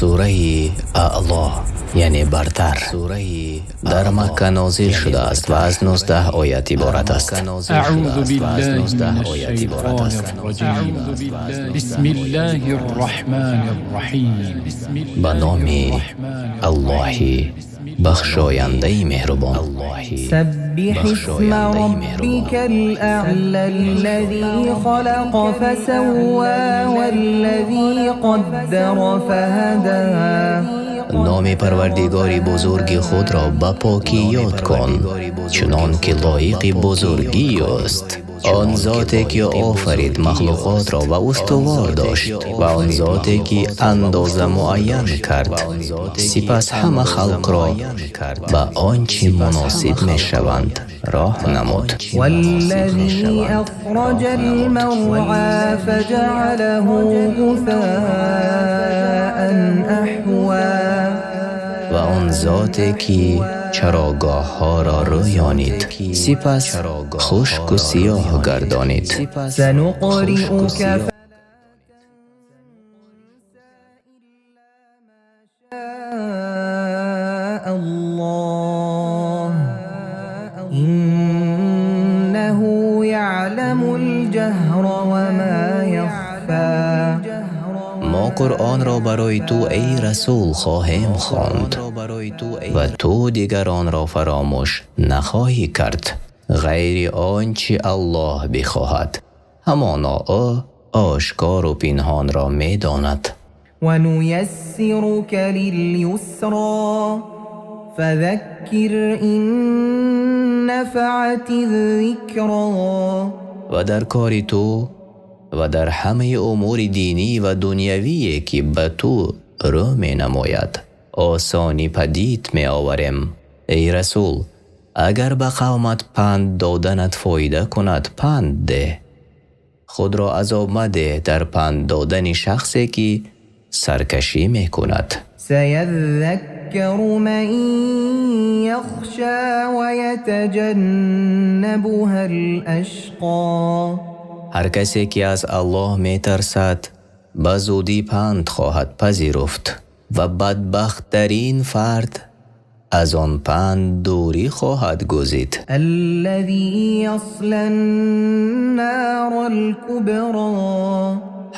Сураи Аъло, яъне бартар, дар Макка нозил шудааст ва аз 19 оят иборат аст. أعوذ بالله من الشيطان الرجيم. بسم الله الرحمن الرحيم. Ба номи Аллоҳи бахшояндаи меҳрубон. سبح اسم ربك الأعلى، الذي خلق فسوى، والذي قدر فهدى. Номи Парвардигори бузурги худро ба покӣ ёд кун, чунон ки лоиқи бузургӣ ӯст. Он зоте ки офарид махлуқотро ва устувор дошт, ва он зоте ки андоза муайян кард, сипас ҳама халқро ба он чӣ муносиб мешаванд роҳ намуд. والذي أخرج المرعى فجعله غثاء أحوى. Ва он зоте ки чарогоҳҳоро рӯёнид, сипас хушку сиёҳ гардонид. سنقرئك فلا إلا ما شاء الله، إنه يعلم الجهر وما يخفى. Мо Қуръонро барои ту, эй расул, хоҳем хонд ва ту дигар онро фаромӯш нахоҳӣ кард, ғайри он чӣ Аллоҳ бихоҳад. Ҳамоно ӯ ошкору пинҳонро медонад. ونيسرك لليسرى، فذكر إن نفعت الذكرى. Ва дар кори ту ва дар ҳамаи умури динӣ ва дунявие, ки ба ту рӯ менамояд, осонӣ падид меоварем. Эй расул, агар ба қавмат панд доданат фоида кунад, панд деҳ. Худро азоб мадеҳ дар панд додани шахсе, ки саркашӣ мекунад. سيذكر من يخشى ويتجنبها الأشقى. Ҳар касе ки аз Аллоҳ метарсад, ба зудӣ панд хоҳад пазируфт ва бадбахттарин фард аз он панд дурӣ хоҳад гузид. الذي يصلى النار الكبرى.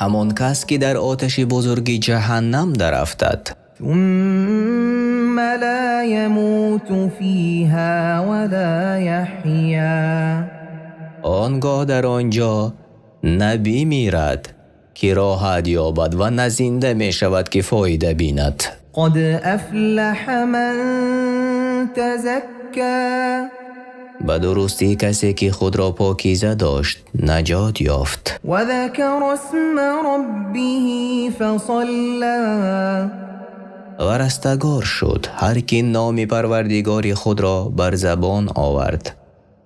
Ҳамон кас, ки дар оташи бузурги ҷаҳаннам дарафтад. ثم لا يموت فيها ولا يحيا. Он гоҳ дар он ҷо на бимирад, ки роҳат ёбад, ва на зинда мешавад, ки фоида бинад. قد أفلح من تزكى. Ба дурустӣ, касе ки худро покиза дошт, наҷот ёфт. وذكر اسم ربه فصلى. Ва растагор шуд, ҳар ки номи Парвардигори худро бар забон овард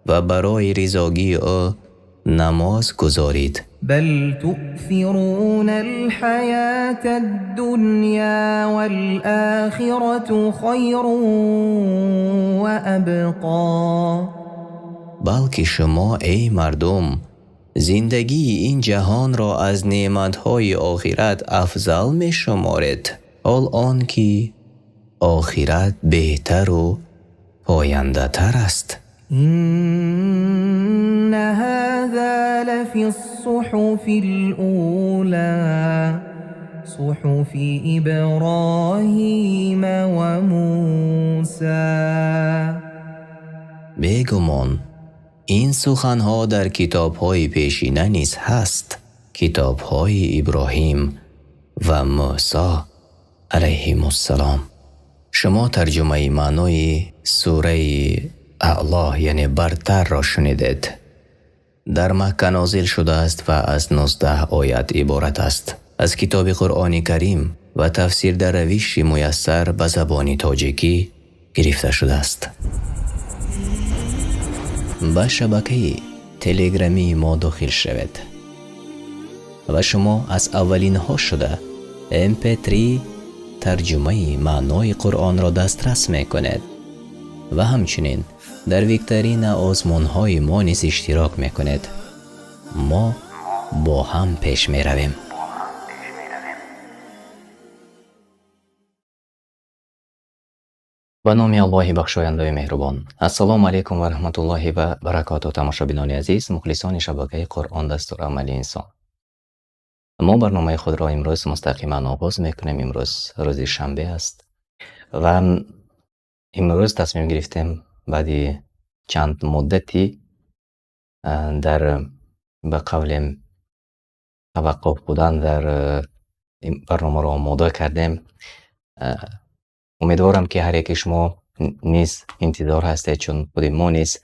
ва барои ризогии ӯ намоз гузорид. بل تؤثرون الحياة الدنيا، والآخرة خير وأبقى. Балки шумо, эй мардум, зиндагии ин ҷаҳонро аз неъматҳои охират афзал мешуморед, ҳол он ки охират беҳтару пояндатар аст. إن هذا لفي الصحف الأولى، صحف إبراهيم وموسى. Бегумон, ин суханҳо дар китобҳои пешина низ ҳаст, китобҳои Иброҳим ва Мӯсо алайҳимуссалом. Шумо тарҷумаи маънои сураи Аъло, яъне бартарро шунидед. Дар Макка нозил шудааст ва аз 19 оят иборат аст. Аз китоби Қуръони Карим ва тафсир дар равиши муяссар ба забони тоҷикӣ гирифта шудааст. Ба шабакаи телеграмии мо дохил шавед ва шумо аз аввалинҳо шуда mp3 тарҷумаи маънои Қуръонро дастрас мекунед ва ҳамчунин дар викторина озмунҳои мо низ иштирок мекунед. Мо бо ҳам пеш меравем. Ба номи Аллоҳи бахшояндаи меҳрубон. Ассалому алайкум ва раҳматуллоҳи ва баракотуҳ. Тамошобинони азиз, мухлисони шабакаи Қуръон дастурамали инсон. Мо барномаи худро имрӯз мустақиман оғоз мекунем. Имрӯз рӯзи шанбе аст ва имрӯз тасмим гирифтем баъди чанд муддати дар ба қавлем таваққуф будан дар ин барномаро омода кардем. Умедворам, ки ҳар яки шумо низ интизор ҳастед, чун худи мо низ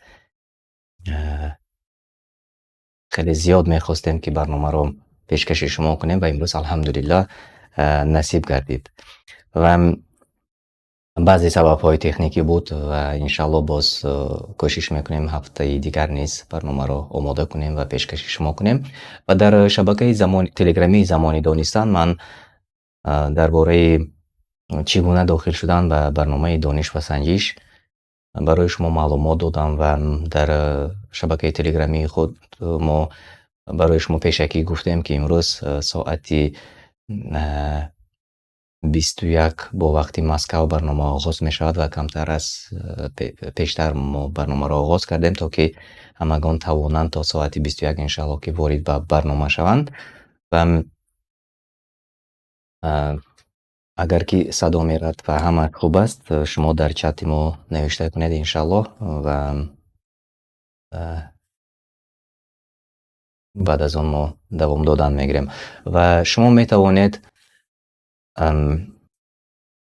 хеле зиёд мехостем, ки барномаро пешкаши шумо кунем, ва имрӯз, алҳамдулиллоҳ, насиб гардид. Ва баъзе сабабҳои техникӣ буд ва иншааллоҳ боз кӯшиш мекунем, ҳафтаи дигар низ барномаро омода кунем ва пешкаши шумо кунем. Ва дар шабакаи замони телеграмии «Замони донистан» ман дар бораи чӣ гуна дохил шудан ба барномаи «Дониш ва санҷиш» барои шумо маълумот додам ва дар шабакаи телеграмии худ мо барои шумо пешакӣ гуфтем, ки имрӯз соати 21 бо вақти Москав барнома оғоз мешавад ва камтар аз пештар мо барномаро оғоз кардем, то ки ҳамагон тавонанд то соати 21, иншааллоҳ, ки ворид ба барнома шаванд. Ва агар ки садо мерад ва ҳама хуб аст, шумо дар чати мо навишта кунед, иншааллоҳ, ва баъд аз он мо давом додан мегирем. Ва шумо метавонед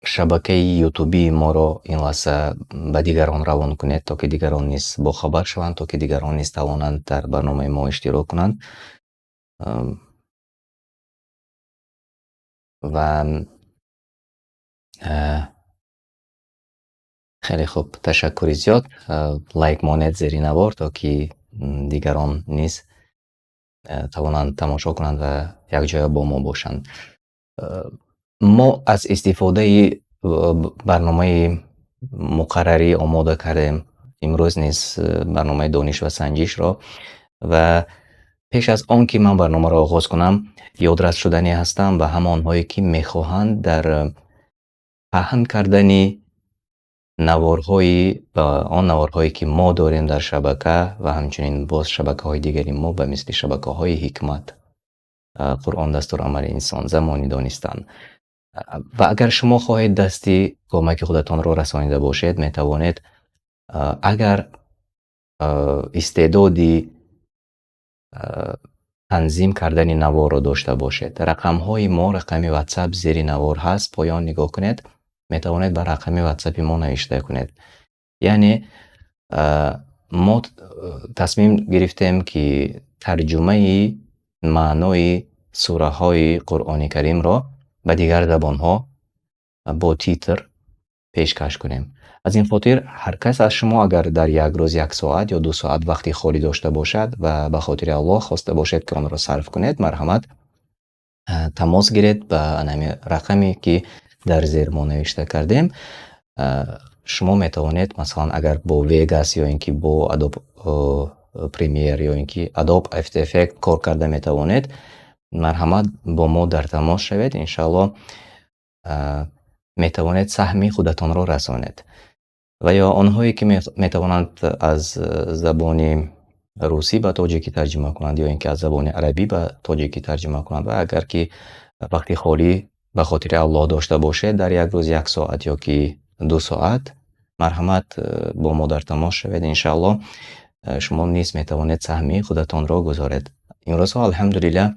шабакаи ютубии моро ин лаҳза ба дигарон равон кунед, то ки дигарон низ бохабар шаванд, то ки дигарон низ тавонанд дар барномаи мо иштирок кунанд. Ва хеле хуб, ташаккури зиёд. Лайк монед зери навор, то ки дигарон низ тавонанд тамошо кунанд ва якҷоя бо мо бошанд. Мо аз истифодаи барномаи муқаррарӣ омода кардем имрӯз низ барномаи «Дониш ва санҷишро». Ва пеш аз он ки ман барномаро оғоз кунам, ёдрас шудане ҳастам ба ҳамонҳое, ки мехоҳанд дар паҳн кардани наворҳои он наворҳое, ки мо дорем дар шабака ва ҳамчунин боз шабакаҳои дигари мо, ба мисли шабакаҳои «Ҳикмат», «Қуръон дастурамали инсон», «Замони донистан», ва агар шумо хоҳед дасти кӯмаки худатонро расонида бошед, метавонед, агар истеъдоди танзим кардани наворро дошта бошед, рақамҳои мо, рақами WhatsApp зери навор ҳаст, поён нигоҳ кунед, метавонед ба рақами WhatsApp-и мо навишта кунед. Яъне мо тасмим гирифтем, ки тарҷумаи маънои сураҳои Қуръони Каримро ба дигар забонҳо бо титр пешкаш кунем. Аз ин хотир ҳар кас аз шумо, агар дар як рӯз як соат ё 2 соат вақти холӣ дошта бошад ва ба хотири Аллоҳ хоста бошед, ки онро сарф кунед, марҳамат, тамос гиред ба ҳамин рақаме, ки дар зер мо навишта кардем. Шумо метавонед, масалан, агар бо Vegas ё ин ки бо Adobe Premiere ё ин ки Adobe After Effects кор карда метавонед, марҳамат, бо мо дар тамос шавед. Иншааллоҳ, метавонед саҳми худатонро расонед. Ва ё онҳое, ки метавонанд аз забони русӣ ба тоҷикӣ тарҷума кунанд ё ин ки аз забони арабӣ ба тоҷикӣ тарҷума кунанд, ва агар ки вақти холӣ ба хотири Аллоҳ дошта бошед дар як рӯз як соат ё ки 2 соат, марҳамат, бо мо дар тамос шавед. Иншааллоҳ, шумо низ метавонед саҳми худатонро гузоред. Имрӯзҳо, алҳамдулиллаҳ,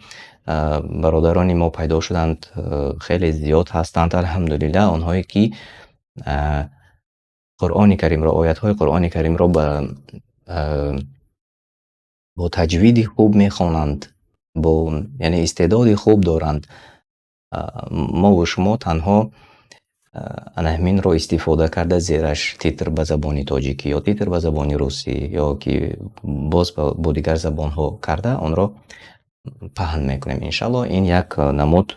бародарони мо пайдо шуданд, хеле зиёд ҳастанд, алҳамдулиллаҳ, онҳое, ки Қуръони Каримро, оятҳои Қуръони Каримро бо таҷвиди хуб мехонанд, бо яъне истеъдоди хуб доранд. Мову шумо танҳо ана ҳаминро истифода карда, зераш титр ба забони тоҷикӣ ё титр ба забони русӣ ё ки боз бо дигар забонҳо карда, онро паҳн мекунем. Иншаллоҳ, ин як намуд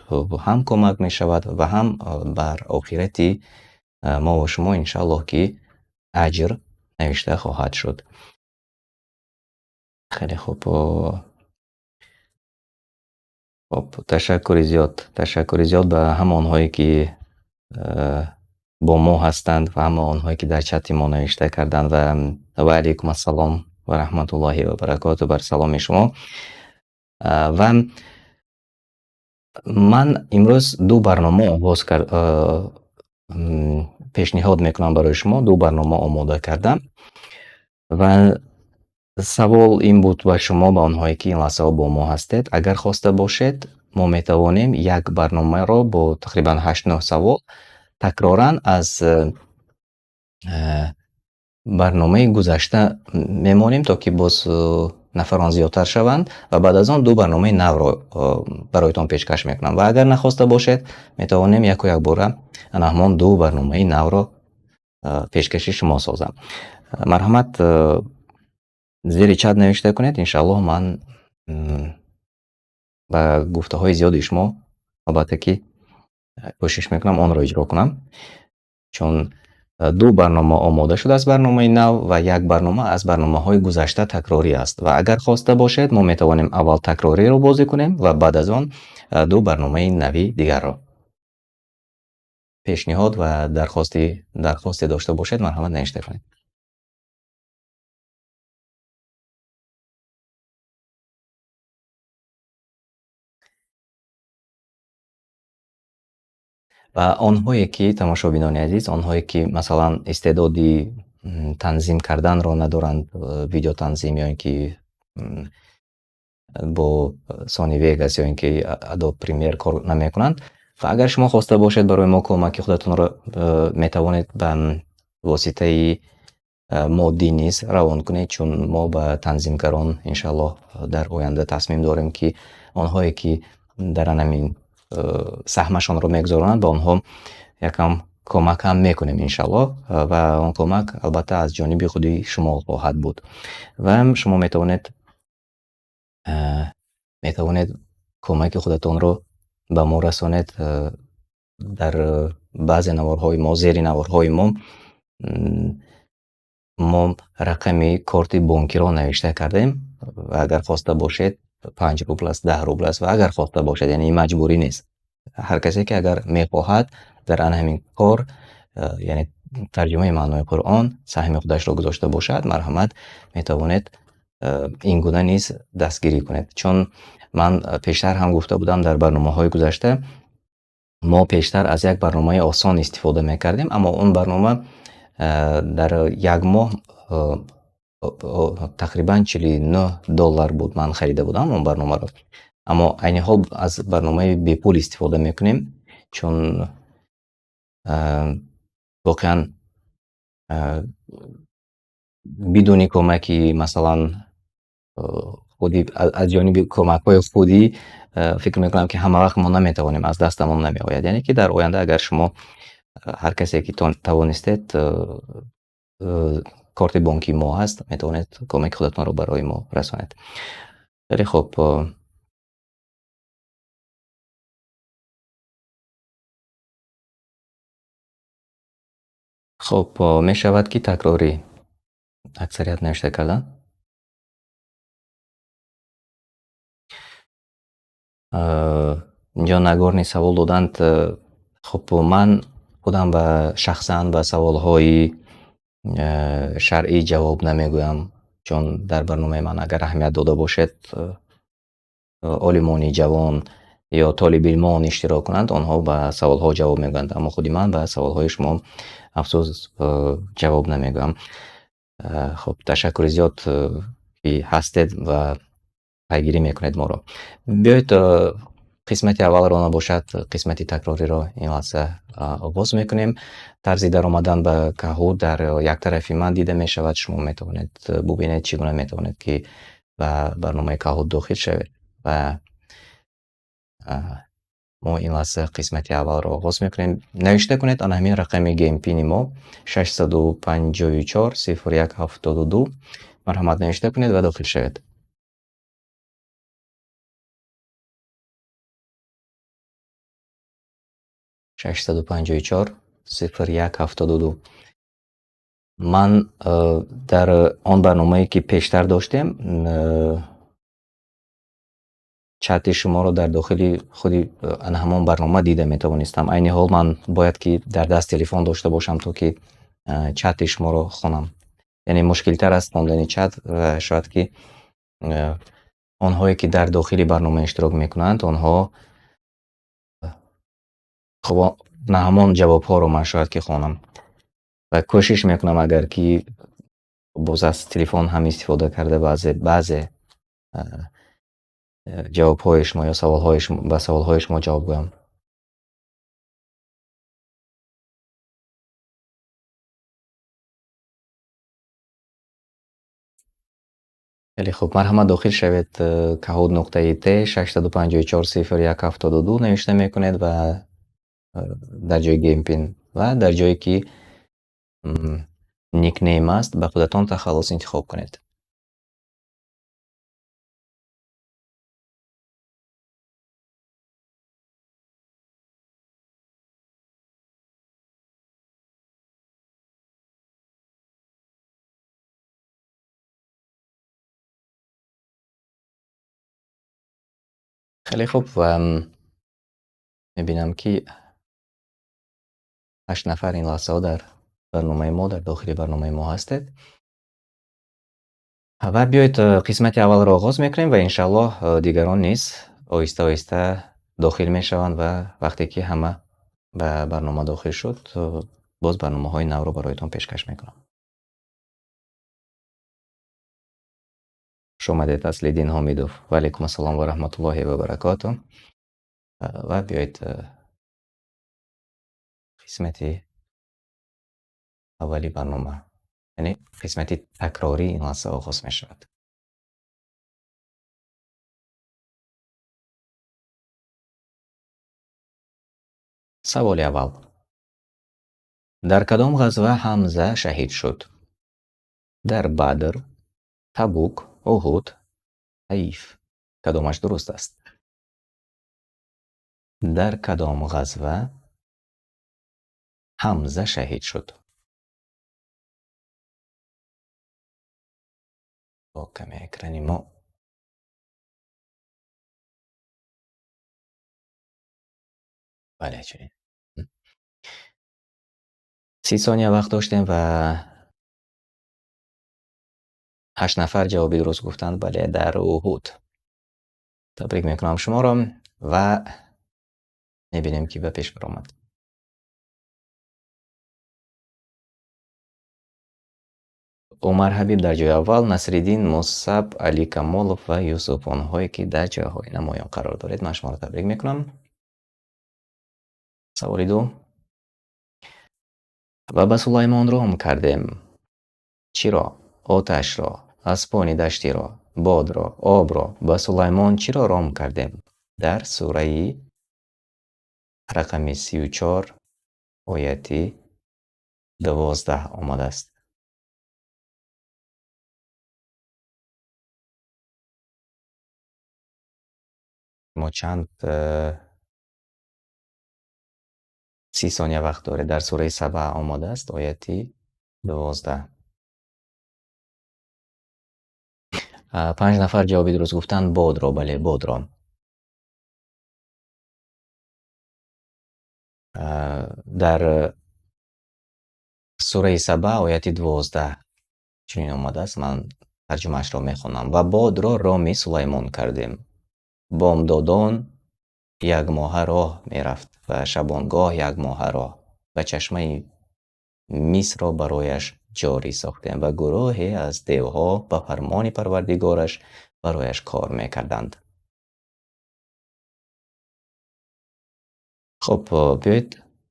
ҳам кӯмак мешавад ва ҳам бар охирати мо ва шумо, иншаллоҳ, ки аҷр навишта хоҳад шуд. Хеле хуб. Хоб, ташаккури зиёд, ташаккури зиёд ба ҳамонҳое, ки Бо мо ҳастанд ва ҳама онҳое, ки дар чати мо навишта карданд, ва алайкум ассалом ва раҳматуллоҳи ва баракотуҳ бар саломи шумо. Ва ман имрӯз ду барнома оғоз кард, пешниҳод мекунам барои шумо, ду барнома омода кардам ва савол ин буд ба шумо, ба онҳое ки ин лаҳзаҳо бо мо ҳастед: агар хоста бошед, мо метавонем як барномаро бо тақрибан 8-9 савол такроран аз барномаи гузашта мемонем, то ки боз нафарон зиёдтар шаванд, ва баъд аз он ду барномаи навро бароятон пешкаш мекунам, ва агар нахоста бошед, метавонем яку якбора ана ҳамон ду барномаи навро пешкаши шумо созам. Марҳамат, зери чат навишта кунед, иншааллоҳ ман ба гуфтаҳои зиёди шумо албатта ки кӯшиш мекунам онро иҷро кунам, чун ду барнома омода шудааст, барномаи нав ва як барнома аз барномаҳои гузашта такрорӣ аст. Ва агар хоста бошед, мо метавонем аввал такрориро бозӣ кунем ва баъд аз он ду барномаи нави дигарро. Пешниҳод ва дархосте дошта бошед, марҳамат, навишта кунед. Ва онҳое ки, тамошобинони азиз, онҳое ки масалан истеъдоди танзим карданро надоранд, видеотанзим ё ин ки бо Sony Vegas ё ин ки Adobe Premiere кор намекунанд, ва агар шумо хоста бошед барои мо кӯмаки худатонро, метавонед ба воситаи моддӣ низ равон кунед, чун мо ба танзимгарон иншааллоҳ дар оянда тасмим дорем, ки онҳое ки дар ҳамин саҳмашонро мегузоронанд, ба онҳо якам кӯмак ҳам мекунем иншааллоҳ, ва он кӯмак албатта аз ҷониби худи шумо хоҳад буд. Ва шумо метавонед кӯмаки худатонро ба мо расонед. Дар баъзе наворҳои мо, зери наворҳои мо мо рақами корти бонкиро навишта кардем, ва агар хоста бошед, 5 рубл аст, 10 рубл аст, ва агар хоста бошед, яъне ин маҷбурӣ нест, ҳар касе ки агар мехоҳад дар ана ҳамин кор, яъне тарҷумаи маънои Қуръон, саҳми худашро гузошта бошад, марҳамат, метавонед ин гуна низ дастгирӣ кунед. Чун ман пештар ҳам гуфта будам, дар барномаҳои гузашта мо пештар аз як барномаи осон истифода мекардем, аммо он барнома дар як моҳ тақрибан 49 доллар буд, ман харида будам он барномаро. Аммо айни ҳол аз барномаи бепул истифода мекунем, чун воқеан бидуни кӯмаки масалан худи аз ҷониби кӯмакҳои худӣ, фикр мекунам, ки ҳама вақт мо наметавонем, аз дастамон намеояд. Яъне ки дар оянда агар шумо, ҳар касе ки тавонистед, корти бонкии мо ҳаст, метавонед кӯмаки худатонро барои мо расонед. Хеле хуб. Хуб, мешавад ки такрорӣ, аксарият навишта карданд. Инҷо Нагорни савол доданд. Хуб, ман худам ба шахсан ба саволҳои шаръӣ ҷавоб намегӯям, чун дар барномаи ман агар аҳамият дода бошед, олимони ҷавон ё толибилмон иштирок кунанд, онҳо ба саволҳо ҷавоб мегӯянд, аммо худи ман ба саволҳои шумо, афсӯс, ҷавоб намегӯям. Хуб, ташаккури зиёд, ки ҳастед ва пайгирӣ мекунед моро. Биёед, қисмати аввалро набошад, қисмати такрориро ин лаҳза оғоз мекунем. Тарзи даромадан ба Kahoot дар як тарафи ман дида мешавад. Шумо метавонед бубинед, чӣ гуна метавонед ки ба барномаи Kahoot дохил шавед, ва мо ин лаҳза қисмати аввалро оғоз мекунем. Навишта кунед ана ҳамин рақами game pin и мо: 654 01 72. Марҳамат, навишта кунед ва дохил шавед. 654 01 72. Ман дар он барномае ки пештар доштем, Чати шуморо дар дохили худи ана ҳамон барнома дида метавонистам. Айни ҳол ман бояд ки дар даст телефон дошта бошам, то ки чати шуморо хонам. Яъне мушкилтар аст хондани чат ва шояд ки онҳое ки дар дохили барнома иштирок мекунанд, онҳо хуб на ҳамон ҷавобҳоро ман шояд ки хонам ва кӯшиш мекунам, агар ки боз аз телефон ҳам истифода карда баъзе ҷавобҳои шумо ё саволҳои шумо, ба саволҳои шумо ҷавоб гӯям. Хеле хуб, марҳамат, дохил шавед. Kahoot.it 654 01 72 навишта мекунед ва дар ҷои game pin ва дар ҷое ки nickname аст, ба худатон тахаллус интихоб кунед. Хеле хуб, ва мебинам ки 8 нафар ин лаҳзаҳо дар барномаи мо, дар дохили барномаи мо ҳастед. Ва биёед, қисмати аввалро оғоз мекунем ва иншааллоҳ дигарон низ оҳиста оҳиста дохил мешаванд ва вақте ки ҳама ба барнома дохил шуд, боз барномаҳои навро бароятон пешкаш мекунам. Хуш омадед, Аслиддин Ҳомидов. Ва алайкум ассалом ва раҳматуллоҳи ва баракоту. Ва биёед, қисмати аввали барнома, яъне қисмати такрории ин лаҳза оғоз мешавад. Саволи аввал: дар кадом ғазва Ҳамза шаҳид шуд? Дар Бадр, Табук, Уҳуд, Таиф. Кадомаш дуруст аст? Дар кадом ғазва Ҳамза шаҳид шуд? Бо каме экрани мо. Бале, чунин. 30 сония вақт доштем ва 8 нафар ҷавоби дуруст гуфтанд. Бале, дар Уҳуд. Табрик мекунам шуморо ва мебинем, ки ба пеш баромад. Умар Ҳабиб дар ҷои аввал, Насриддин, Мусаб, Али Камолов ва Юсуф, онҳое ки дар ҷойҳои намоён қарор доред, ман шуморо табрик мекунам. Саволи ду: ва ба Сулаймон ром кардем чиро? Оташро, аспони даштиро, бодро, обро. Ба Сулаймон чиро ром кардем? Дар сураи рақами 34 ояти 12 омадааст. Мо чанд 30 сония вақт доред. Дар сураи Саба омадааст, ояти 12. Панҷ нафар ҷавоби дуруст гуфтанд: бодро. Бале, бодро. Дар сураи Саба ояти 12 чунин омадааст, ман тарҷумаашро мехонам: ва бодро роми Сулаймон кардем, бомдодон як моҳа роҳ мерафт ва шабонгоҳ як моҳа роҳ, ва чашмаи мисро барояш ҷорӣ сохтем ва гурӯҳе аз девҳо ба фармони Парвардигораш барояш кор мекарданд. Хуб, биёед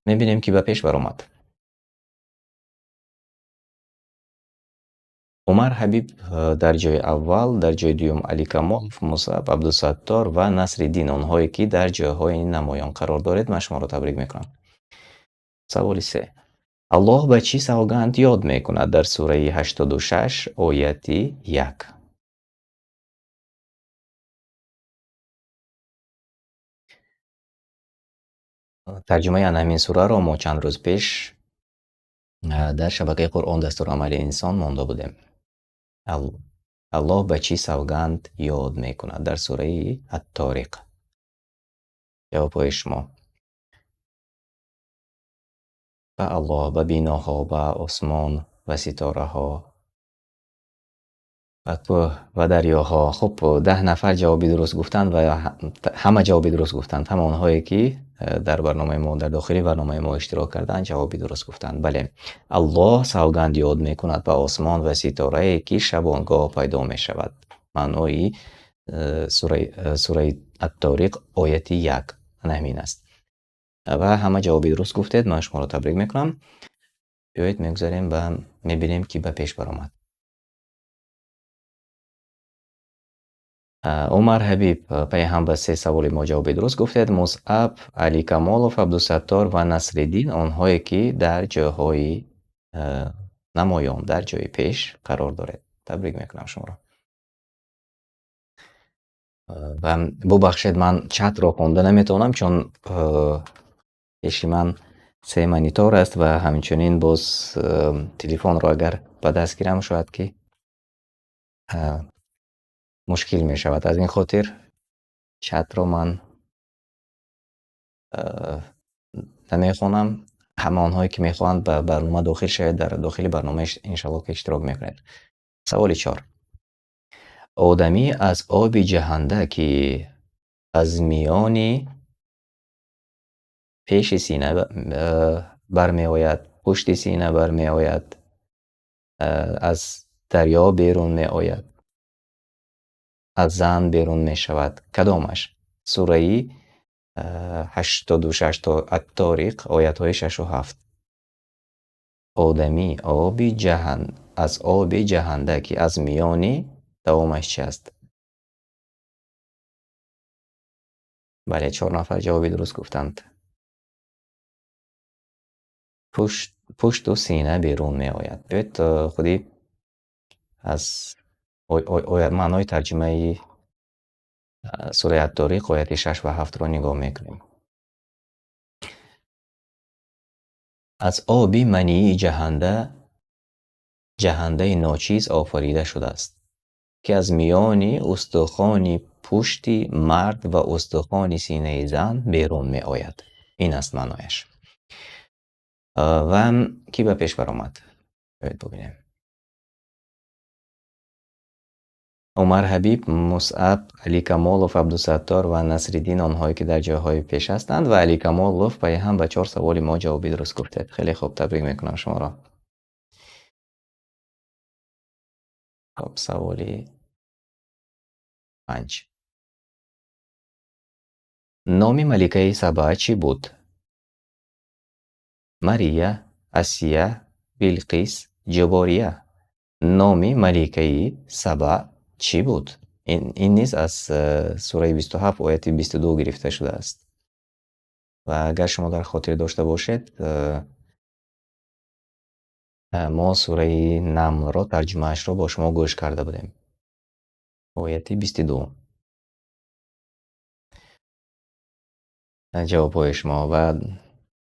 мебинем, ки ба пеш баромад. Умар Ҳабиб дар ҷои аввал, дар ҷои дуюм Али Камолов, Мусаб, Абдусаттор ва Насриддин, онҳое ки дар ҷойҳои намоён қарор доред, ман шуморо табрик мекунам. Саволи се: Аллоҳ ба чӣ савганд ёд мекунад дар сураи 86 ояти 1? Тарҷумаи ана ҳамин сураро мо чанд рӯз пеш дар шабакаи Қуръон дастурамали инсон монда будем. Аллоҳ ба чӣ савганд ёд мекунад дар сураи Ат-Ториқ? Ҷавобҳои шумо: ба Аллоҳ, ба биноҳо, ба осмон ва ситораҳо, ба кӯҳ ва дарёҳо. Хуб, 10 нафар ҷавоби дуруст гуфтанд ва ҳама ҷавоби дуруст гуфтанд. Ҳама онҳое ки дар барномаи мо, дар дохили барномаи мо иштирок карданд, ҷавоби дуруст гуфтанд. Бале, Аллоҳ савганд ёд мекунад ба осмон ва ситорае, ки шабонгоҳ пайдо мешавад. Маънои сураи Ат-Ториқ, ояти 1 ана ҳамин аст. Ва ҳама ҷавоби дуруст гуфтед, ман шуморо табрик мекунам. Биёед, мегузарем ва мебинем, ки ба пеш баромад. Умар Ҳабиб пайҳам ба се саволи мо ҷавоби дуруст гуфтед. Мусъаб, Али Камолов, Абдусаттор ва Насриддин, онҳое ки дар ҷойҳои намоён, дар ҷои пеш қарор доред. Табрик мекунам шуморо. Ва бубахшед, ман чатро хонда наметавонам, чун пеши ман се монитор аст ва ҳамчунин боз телефонро агар ба даст гирам, шояд ки мушкил мешавад. Аз ин хотир чатро ман намехонам. Ҳама онҳое ки мехоҳанд ба барнома дохил шавед, дар дохили барнома иншаллоҳ ки иштирок мекунед. Саволи 4: одамӣ аз оби ҷаҳанда, ки аз миёни пеши сина бармеояд, пушти сина бармеояд, аз дарё берун меояд, аз зан берун мешавад. Кадомаш? Сураи 86 Ат-Ториқ, оятҳои 6 ва 7. Одамӣ оби ҷаҳан аз оби ҷаҳанда, ки аз миёни, давомаш чи аст? Бале, чор нафар ҷавоби дуруст гуфтанд. Пушту сина берун меояд. Биёед, худи аз маънои тарҷумаи сураи Ат-Ториқ, ояти 6 ва 7-ро нигоҳ мекунем. Аз оби мании ҷаҳанда, ҷаҳандаи ночиз офарида шудааст, ки аз миёни устухони пушти мард ва устухони синаи зан берун меояд. Ин аст маънояш. Ва кӣ ба пеш баромад? Биёед бубинем. Умар Ҳабиб, Мусъаб, Али Камолов, Абдусаттор ва Насриддин, онҳое ки дар ҷойҳои пеш ҳастанд, ва Али Камолов пайҳам ба чор саволи мо ҷавоби дуруст гуфтед. Хеле хуб, табрик мекунам шуморо. Хуб, саволи 5: номи маликаи Саба чӣ буд? Мария, Асия, Билқис, Ҷубория. Номи маликаи Саба чӣ буд? Ин низ аз сураи 27, ояти 22 гирифта шудааст. Ва агар шумо дар хотир дошта бошед, мо сураи Намлро, тарҷумаашро бо шумо гӯш карда будем. Ояти 22. Ҷавобҳои шумо ва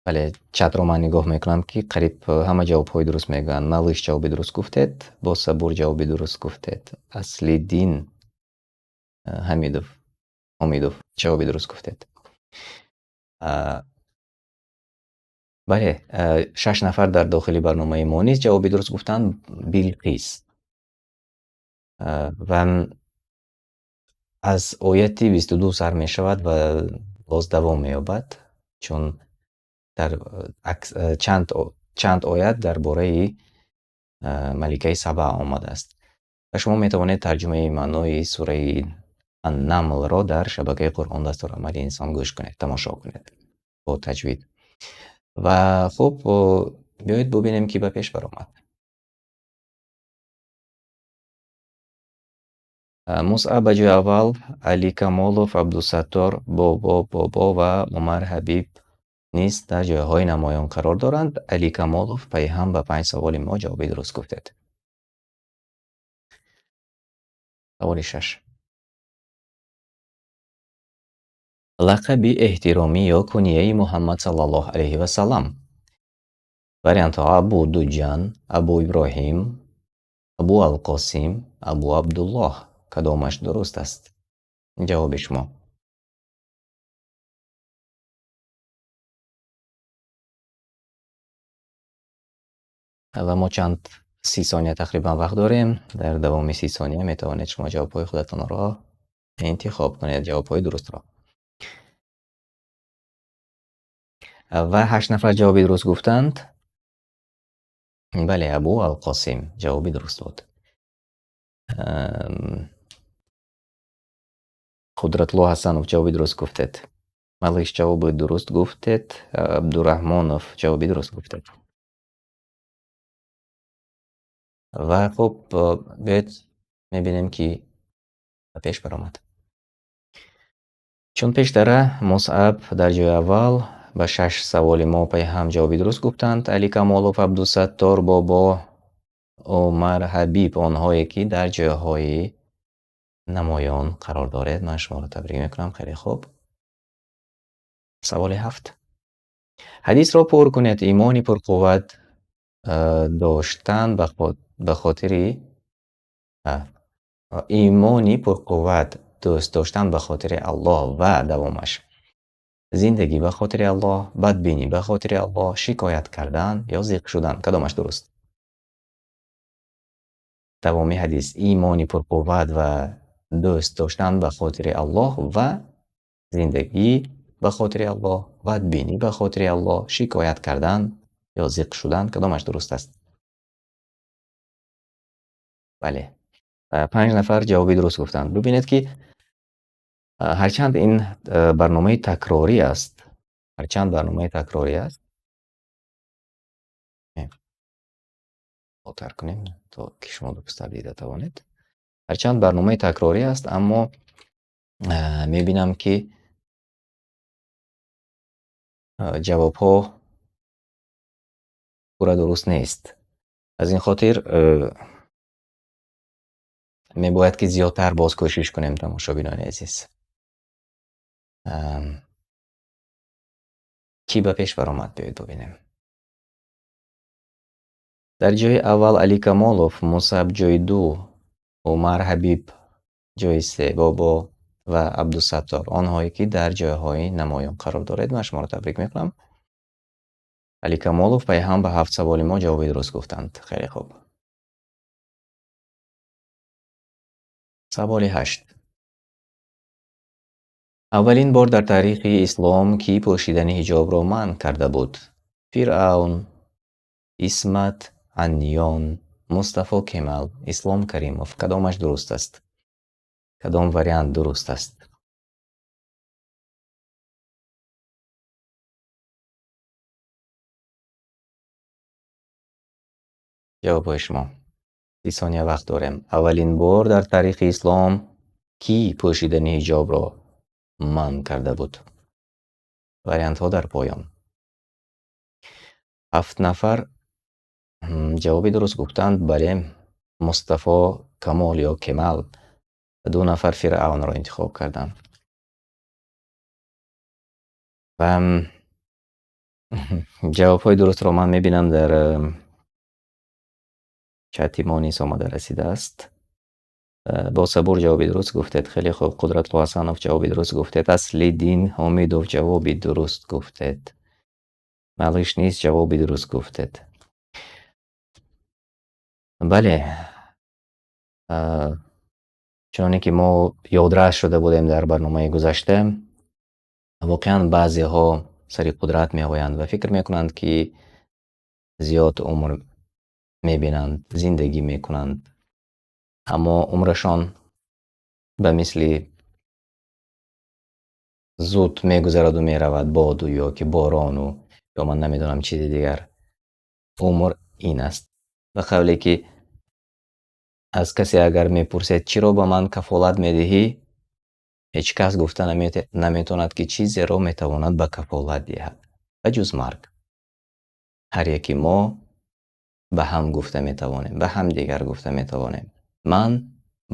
бале, чатро ман нигоҳ мекунам, ки қариб ҳама ҷавобҳои дуруст мегӯянд. Малыш, ҷавоби дуруст гуфтед, Босабур, ҷавоби дуруст гуфтед, Аслиддин Ҳамидов, Ҳомидов, ҷавоби дуруст гуфтед. Бале, шаш нафар дар дохили барномаи мо низ ҷавоби дуруст гуфтанд. Билқис. Ва аз ояти 22 сар мешавад ва боз давом меёбад, чун дар чанд оят дар бораи маликаи Саба омадааст. Ва шумо метавонед тарҷумаи маънои сураи Ан-Намлро дар шабакаи Қуръон дастурамали инсон гӯш кунед, тамошо кунед бо таҷвид. Ва хуб, биёед бубинем, ки ба пеш баромад. Мусъаб ба ҷои аввал, Али Камолов, Абдусаттор, Бобо Бобо ва Умар Ҳабиб низ дар ҷойҳои намоён қарор доранд. Али Камолов пайҳам ба панҷ саволи мо ҷавоби дуруст гуфтед. Саволи 6: лақаби эҳтиромӣ ё кунияи Муҳаммад саллаллоҳу алайҳи васаллам. Вариантҳо: Абу Дуҷан, Абу Иброҳим, Абу Алқосим, Абу Абдуллоҳ. Кадомаш дуруст аст? Ҷавоби шумо. Ва мо чанд 30 сония тақрибан вақт дорем. Дар давоми 30 сония метавонед шумо ҷавобҳои худатонро интихоб кунед, ҷавобҳои дурустро. Ва 8 нафар ҷавоби дуруст гуфтанд. Бале, Абу Алқосим ҷавоби дуруст буд. Қудратулло Ҳасанов ҷавоби дуруст гуфтед. Малиш ҷавоби дуруст гуфтед. Абдураҳмонов ҷавоби дуруст гуфтед. Ва хуб, биёед мебинем, ки ба пеш баромад. Чун пештара Мусъаб дар ҷои аввал ба 6 саволи мо пайҳам ҷавоби дуруст гуфтанд. Али Камолов, Абдусаттор Бобо, Умар Ҳабиб, онҳое ки дар ҷойҳои намоён қарор доред, ман шуморо табрик мекунам. Хеле хуб. Саволи 7. Ҳадисро пур кунед. Имони пурқувват доштан ба хотири, имони пурқувват дӯст доштан ба хотири Аллоҳ ва давомаш. Зиндагӣ ба хотири Аллоҳ, бадбинӣ ба хотири Аллоҳ, шикоят кардан ё зиқ шудан. Кадомаш дуруст? Давоми ҳадис. Имони пурқувват ва дӯст доштан ба хотири Аллоҳ ва зиндагӣ ба хотири Аллоҳ, бадбинӣ ба хотири Аллоҳ, шикоят кардан ё зиқ шудан. Кадомаш дуруст аст? Бале. 5 нафар ҷавоби дуруст гуфтанд. Бибинед, ки ҳарчанд ин барномаи такрорӣ аст, ҳарчанд барномаи такрорӣ аст, хотар кунем, то ки шумо дурусттар дида тавонед. Ҳарчанд барномаи такрорӣ аст, аммо мебинам, ки ҷавобҳо пурра дуруст нест. Аз ин хотир мебояд, ки зиёдтар боз кӯшиш кунем, тамошобинони азиз. Кӣ ба пеш баромад? Биёед бубинем. Дар ҷои аввал Али Камолов, Мусаб ҷои 2, Умар Ҳабиб ҷои 3, Бобо ва Абдусаттор. Онҳое ки дар ҷойҳои намоён қарор доред, ман шуморо табрик мекунам. Али Камолов пайҳам ба 7 саволи мо ҷавоби дуруст гуфтанд. Хеле хуб. Саволи 8. Аввалин бор дар таърихи ислом кӣ пӯшидани ҳиҷобро манъ карда буд? Фиръавн, Исмат Анниён, Мустафо Кемал, Ислом Каримов. Кадомаш дуруст аст? Кадом вариант дуруст аст? Ҷавобҳои шумо. 30 сония вақт дорем. Аввалин бор дар таърихи ислом кӣ пӯшидани ҳиҷобро манъ карда буд? Вариантҳо дар поён. 7 нафар ҷавоби дуруст гуфтанд. Бале, Мустафо Камол ё Кемал. 2 нафар Фиръавнро интихоб карданд. Ва ҷавобҳои дурустро ман мебинам дар чати мо низ омада расидааст. Бо сабур ҷавоби дуруст гуфтед. Хеле хуб. Қудратулло Ҳасанов ҷавоби дуруст гуфтед. Аслиддин Ҳомидов ҷавоби дуруст гуфтед. Малиш низ ҷавоби дуруст гуфтед. Бале, чуноне ки мо ёдрас шуда будем дар барномаи гузашта, воқеан баъзеҳо сари қудрат меоянд ва фикр мекунанд, ки зиёд умр мебинанд, зиндагӣ мекунанд, аммо умрашон ба мисли зуд мегузараду меравад, боду ё ки борону ё ман намедонам чизи дигар. Умр ин аст. Ба қавле ки аз касе агар мепурсед, чиро ба ман кафолат медиҳӣ, ҳеҷ кас гуфта наметавонад, ки чизеро метавонад ба кафолат диҳад, ба ҷуз марг. Ҳар яки мо ба ҳам гуфта метавонем, ба ҳам дигар гуфта метавонем: ман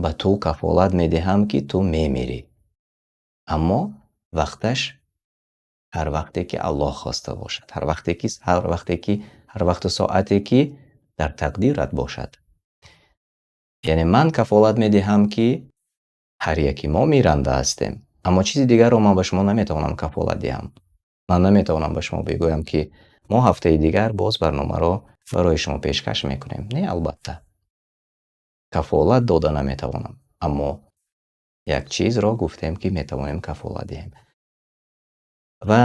ба ту кафолат медиҳам, ки ту мемирӣ. Аммо вақташ ҳар вақте ки Аллоҳ хоста бошад, ҳар вақту соате ки дар тақдират бошад. Яъне ман кафолат медиҳам, ки ҳар яки мо миранда ҳастем, аммо чизи дигарро ман ба шумо наметавонам кафолат диҳам. Ман наметавонам ба шумо бигӯям, ки мо ҳафтаи дигар боз барномаро барои шумо пешкаш мекунем. Не, албатта. Кафолат дода наметавонам, аммо як чизро гуфтем, ки метавонем кафолат диҳем. Ва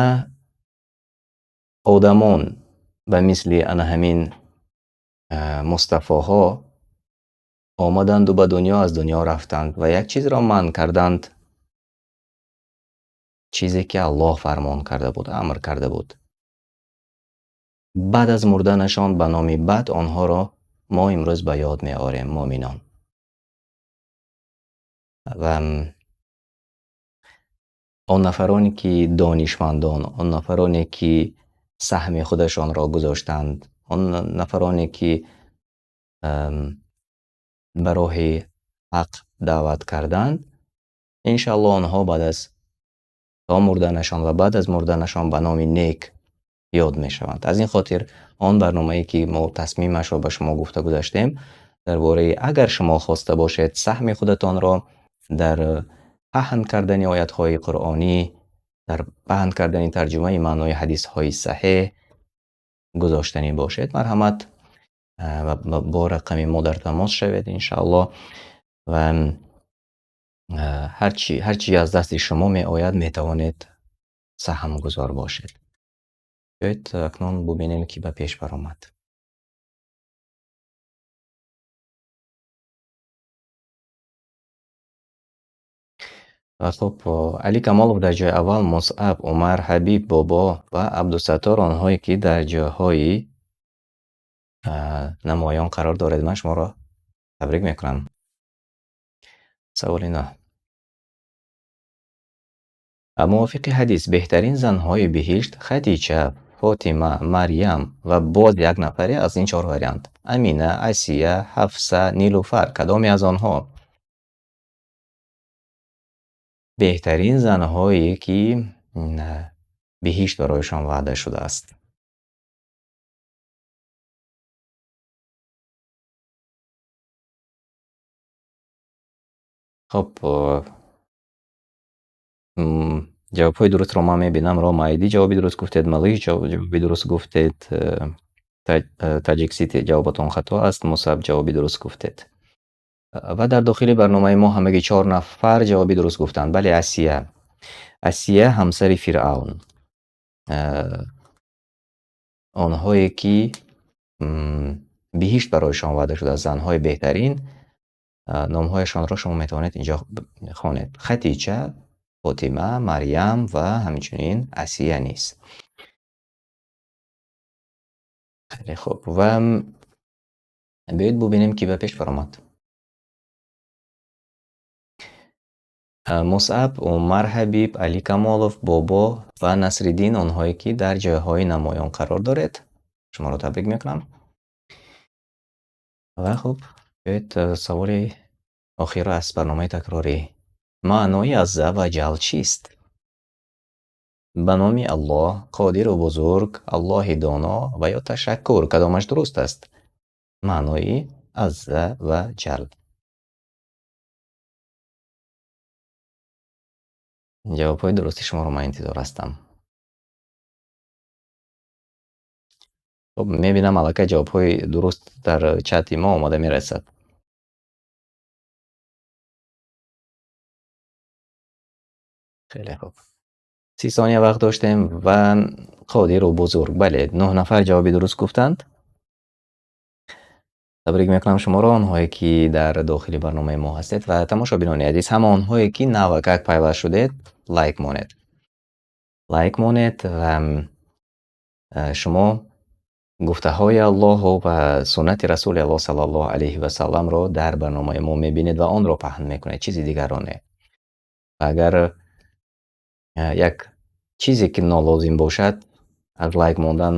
одамон ба мисли ана ҳамин Мустафоҳо омаданду ба дунё, аз дунё рафтанд ва як чизро манъ карданд, чизе ки Аллоҳ фармон карда буд, амр карда буд. Баъд аз мурданашон ба номи бад онҳоро мо имрӯз ба ёд меорем, муъминон. Ва он нафароне ки донишмандон, он нафароне ки саҳми худашонро гузоштанд, он нафароне ки ба роҳи ҳақ даъват карданд, иншааллоҳ онҳо баъд аз то мурданашон ва баъд аз мурданашон ба номи нек ёд мешаванд. Аз ин хотир он барномае ки мо тасмимашро ба шумо гуфта гузаштем, дар бораи агар шумо хоста бошед саҳми худатонро дар паҳн кардани оятҳои қуръонӣ, дар паҳн кардани тарҷумаи маънои ҳадисҳои саҳеҳ гузоштанӣ бошед, марҳамат, ва бо рақами мо дар тамос шавед иншааллоҳ. Ва ҳарчи аз дасти шумо меояд, метавонед саҳмгузор бошед. Биёед акнун бубинем, ки ба пеш баромад. Хуб, Али Камолов дар ҷои аввал, Мусаб, Умар, Ҳабиб, Бобо ва Абдусаттор, онҳое ки дар ҷойҳои намоён қарор доред, ман шуморо табрик мекунам. Саволи 9. Мувофиқи ҳадис, беҳтарин занҳои биҳишт Хадича, Фотима, Марьям ва боз як нафаре аз ин чор вариант. Амина, Асия, Ҳафса, Нилуфар. Кадоме аз онҳо? Беҳтарин занҳое ки биҳишт барояшон ваъда шудааст. Хуб, ҷавобҳои дурустро ман мебинам. Рома Айди ҷавоби дуруст гуфтед, Малиш ҷавоби дуруст гуфтед, Таҷик Сити ҷавобатон хато аст, Мусаб ҷавоби дуруст гуфтед. Ва дар дохили барномаи мо ҳамагӣ 4 нафар ҷавоби дуруст гуфтанд. Бале, Асия. Асия ҳамсари Фиръавн. Онҳое ки биҳишт барояшон ваъда шудааст, занҳои беҳтарин, номҳояшонро шумо метавонед инҷо хонед. Хатича, Фотима, Марьям ва ҳамчунин Асия низ. Хеле хуб. Ва биёед бубинем, ки ба пеш баромад. Мусаб, Умар Ҳабиб, Али Камолов, Бобо ва Насриддин, онҳое ки дар ҷойҳои намоён қарор доред, шуморо табрик мекунам. Ва хуб, биёед саволи охирро аз барномаи такрорӣ. Маънои азза ва ҷал чист? Ба номи Аллоҳ, қодиру бузург, Аллоҳи доно ва ё ташаккур, кадомаш дуруст аст? Маънои азза ва ҷал. Ҷавобҳои дурусти шуморо ман интизор ҳастам. Хуб, мебинам аллакай ҷавобҳои дуруст дар чати мо омода мерасад. Хеле хуб. 30 сония вақт доштем ва қодиру бузург. Бале, 9 нафар ҷавоби дуруст гуфтанд. Табрик мекунам шуморо, онҳое ки дар дохили барномаи мо ҳастед ва тамошобинони азиз, ҳама онҳое ки навакак пайваст шудед, лайк монед. Лайк монед ва шумо гуфтаҳои Аллоҳу ва суннати Расули Аллоҳ саллаллоҳу алайҳи ва салламро дар барномаи мо мебинед ва онро паҳн мекунед, чизи дигарро не. Агар як чизе ки нолозим бошад, аз лайк мондан,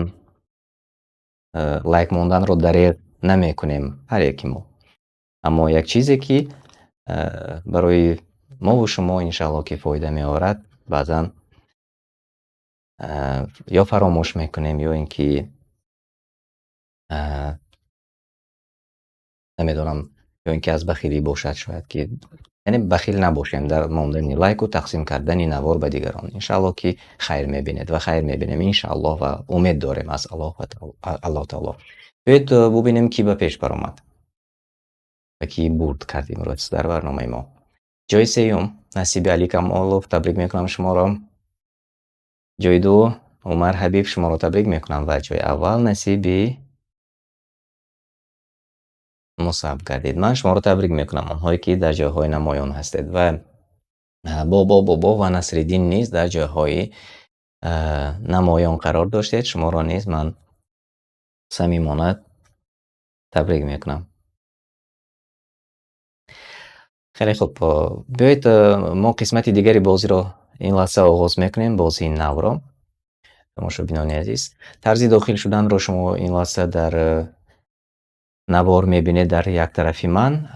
лайк монданро дареғ намекунем ҳар яки мо. Аммо як чизе ки барои мо ва шумо иншааллоҳ ки фоида меорад, баъзан ё фаромӯш мекунем, ё ин ки намедонам, Ё ин ки аз бахилӣ бошад, шояд ки, яъне бахил набошем дар мондани лайк ва тақсим кардани навор ба дигарон. Иншааллоҳ ки хайр мебинед ва хайр мебинем иншааллоҳ ва умед дорем аз Аллоҳ ва Аллоҳ таоло. Биёед бубинем, ки ба пеш баромад ва ки бурд кард имрӯз дар барномаи мо. Ҷойи сеюм насиби Али Камолов, табрик мекунам шуморо. Ҷойи ду Умар Ҳабиб, шуморо табрик мекунам ва ҷойи аввал насиби Мусаб гардид. Ман шуморо табрик мекунам, онҳое ки дар ҷойҳои намоён ҳастед ва Бобо Бобо ва Насриддин низ дар ҷойҳои намоён қарор доштед. Шуморо низ ман самимона табрик мекунам. Хеле хуб, биёед мо қисмати дигари бозиро ин лаҳза оғоз мекунем, бозии навро. Тамошобинони азиз, тарзи дохил шуданро шумо ин лаҳза дар навор мебинед дар як тарафи ман,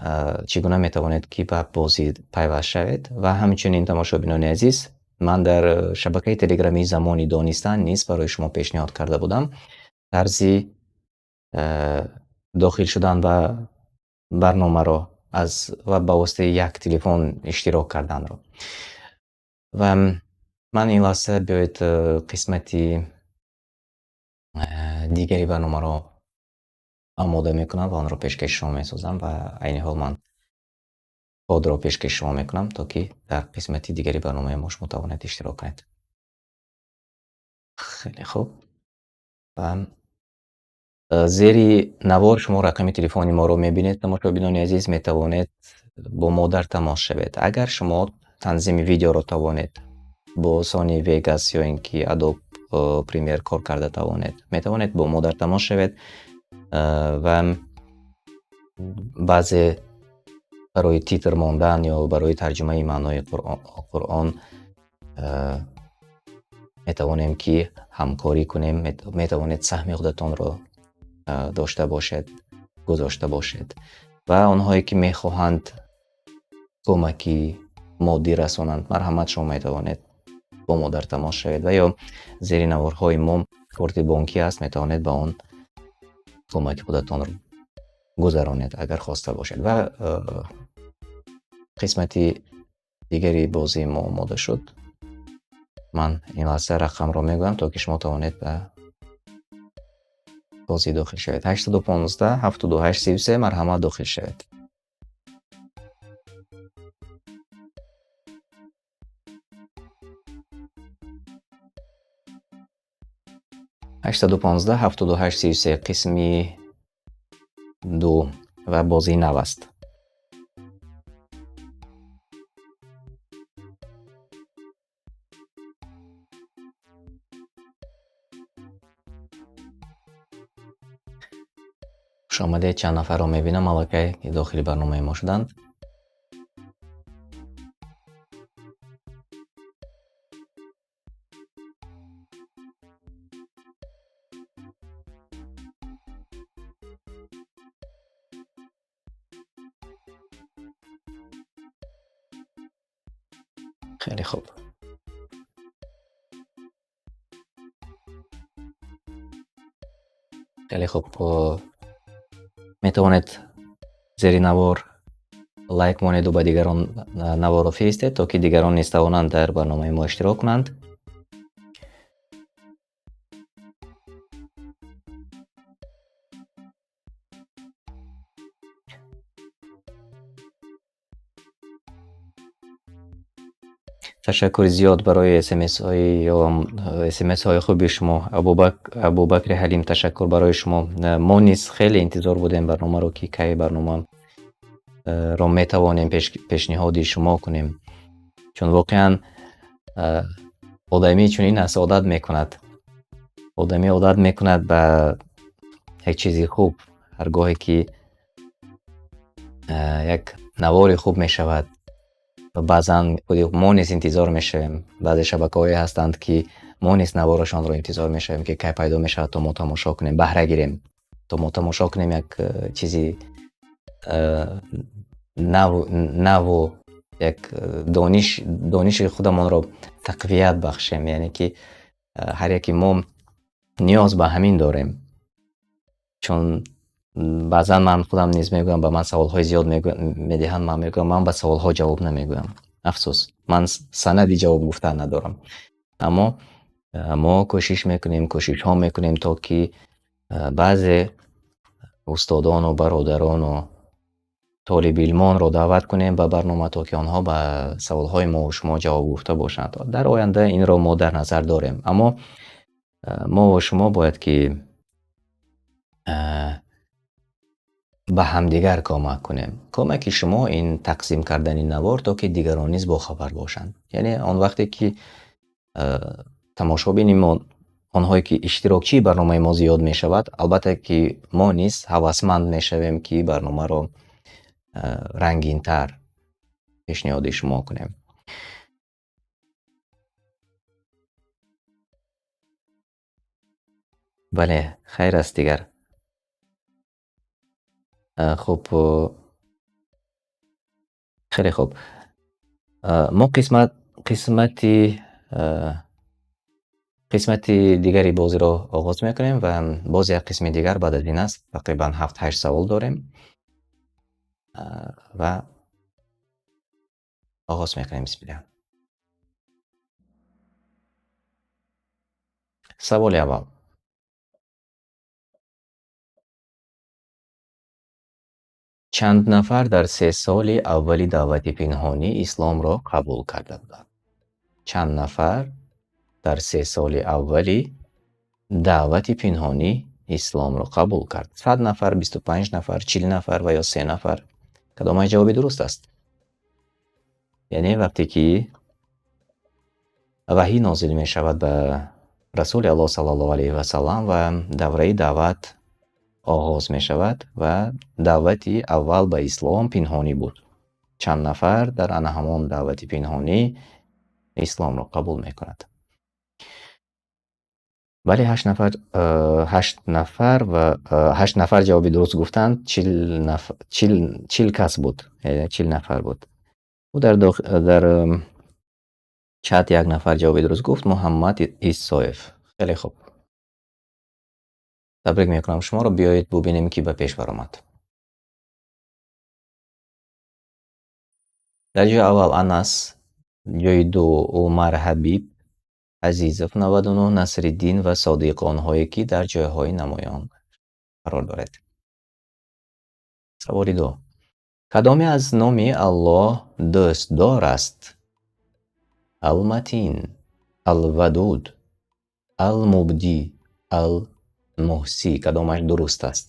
чӣ гуна метавонед ки ба бозӣ пайваст шавед ва ҳамчунин, тамошобинони азиз, ман дар шабакаи телеграмии Замони Донистан низ барои шумо пешниҳод карда будам тарзи дохил шудан ба барномаро аз ва ба воситаи як телефон иштирок карданро. Ва ман ин лаҳза биёед қисмати дигари барномаро омода мекунам ва онро пешкаши шумо месозам ва айни ҳол ман кодро пешкаши шумо мекунам, то ки дар қисмати дигари барномаи мо шумо тавонед иштирок кунед. Хеле хуб. Ва зери навор шумо рақами телефони моро мебинед, тамошобинони азиз, метавонед бо мо дар тамос шавед. Агар шумо танзими видеоро тавонед бо Sony Vegas ё ин ки Adobe Premiere кор карда тавонед, метавонед бо мо дар тамос шавед ва баъзе барои титр мондан ё барои тарҷумаи маънои Қуръон метавонем ки ҳамкорӣ кунем, метавонед саҳми худатонро дошта бошед, гузошта бошед. Ва онҳое ки мехоҳанд кӯмаки моддӣ расонанд, марҳамат, шумо метавонед бо мо дар тамос шавед ва ё зери наворҳои мо корти бонкӣ аст, метавонед ба он кӯмаки худатонро гузаронед, агар хоста бошед. Ва қисмати дигари бозии мо омода шуд. Ман ин лаҳза рақамро мегӯям, то ки шумо тавонед ба бозӣ дохил шавед. 815 78 33, марҳамат, дохил шавед. 815 78 33, қисми ду ва бозии нав аст. Хушомадед. Чанд нафарро мебинам аллакай ки дохили барномаи мо шуданд. Хеле хуб. Хеле хуб, метавонед зери навор лайк монеду ба дигарон наворро фиристед, то ки дигарон низ тавонанд дар барномаи мо иштирок кунанд. Ташаккури зиёд барои смсҳои ё смсҳои хуби шумо, Абубакри Ҳалим, ташаккур барои шумо. Мо низ хеле интизор будем барномаро, ки кай барномаро метавонем пешниҳоди шумо кунем, чун воқеан одамӣ чунин аст, одат мекунад, одамӣ одат мекунад ба як чизи хуб. Ҳар гоҳе ки як навори хуб мешавад, баъзан мо низ интизор мешавем. Баъзе шабакаҳое ҳастанд, ки мо низ наворашонро интизор мешавем, ки кай пайдо мешавад, то мо тамошо кунем, баҳра гирем, то мо тамошо кунем як чизи наву як дониши худамонро тақвият бахшем. Яъне ки ҳар яке мо ниёз ба ҳамин дорем, чун Баъзан ман худам низ мегӯям, ба ман саволҳои зиёд медиҳанд, ман мегӯям, ман ба саволҳо ҷавоб намегӯям. Афсӯс, ман санади ҷавоб гуфтан надорам. Аммо мо кӯшиш мекунем, кӯшишҳо мекунем, то ки баъзе устодон ва бародарон ва толибилмонро даъват кунем ба барнома, то ки онҳо ба саволҳои мо ва шумо ҷавоб гуфта бошанд. Дар оянда инро мо дар назар дорем. Аммо мо ва шумо бояд ки ба ҳамдигар кӯмак кунем. Кӯмаки шумо ин тақсим кардани навор, то ки дигарон низ бохабар бошанд. Яъне он вақте ки тамошобини мо, онҳое ки иштирокчии барномаи мо зиёд мешавад, албатта ки мо низ ҳавасманд мешавем, ки барномаро рангинтар пешниҳоди шумо кунем. Бале, хайр аст дигар. Хуб, хеле хуб. Мо қисмати дигари бозиро оғоз мекунем ва боз як қисми дигар баъд аз ин аст. Тақрибан 7-8 савол дорем ва оғоз мекунем. Бисмиллаҳ. Саволи аввал. Чанд нафар дар 3 соли аввали даъвати пинҳонӣ исломро қабул карда буданд? Чанд нафар дар 3 соли аввали даъвати пинҳонӣ исломро қабул кард? 100 нафар, 25 нафар, 40 нафар ва ё 3 нафар? Кадомаш ҷавоби дуруст аст? Яъне вақте ки ваҳй нозил мешавад ба Расули Аллоҳ саллаллоҳу алайҳи васаллам ва давраи даъват оғоз мешавад ва даъвати аввал ба ислом пинҳонӣ буд. Чанд нафар дар ана ҳамон даъвати пинҳонӣ исломро қабул мекунад? Бале, 8 нафар, 8 нафар ва 8 нафар ҷавоби дуруст гуфтанд. 40 кас буд, 40 нафар буд. Ӯ дар чат як нафар ҷавоби дуруст гуфт, Муҳаммад Исоев. Хеле хуб. Табрик мекунам шуморо. Биёед бубинем, ки ба пеш баромад. Дар ҷои аввал Анас, ҷои ду Умар Ҳабиб, Азизов 99, Насриддин ва Содиқ, онҳое ки дар ҷойҳои намоён қарор доред. Саволи ду. Кадоме аз номи Аллоҳ дӯстдор аст? Алматин, Алвадуд, Алмубди, Алмуҳси. Кадомаш дуруст аст?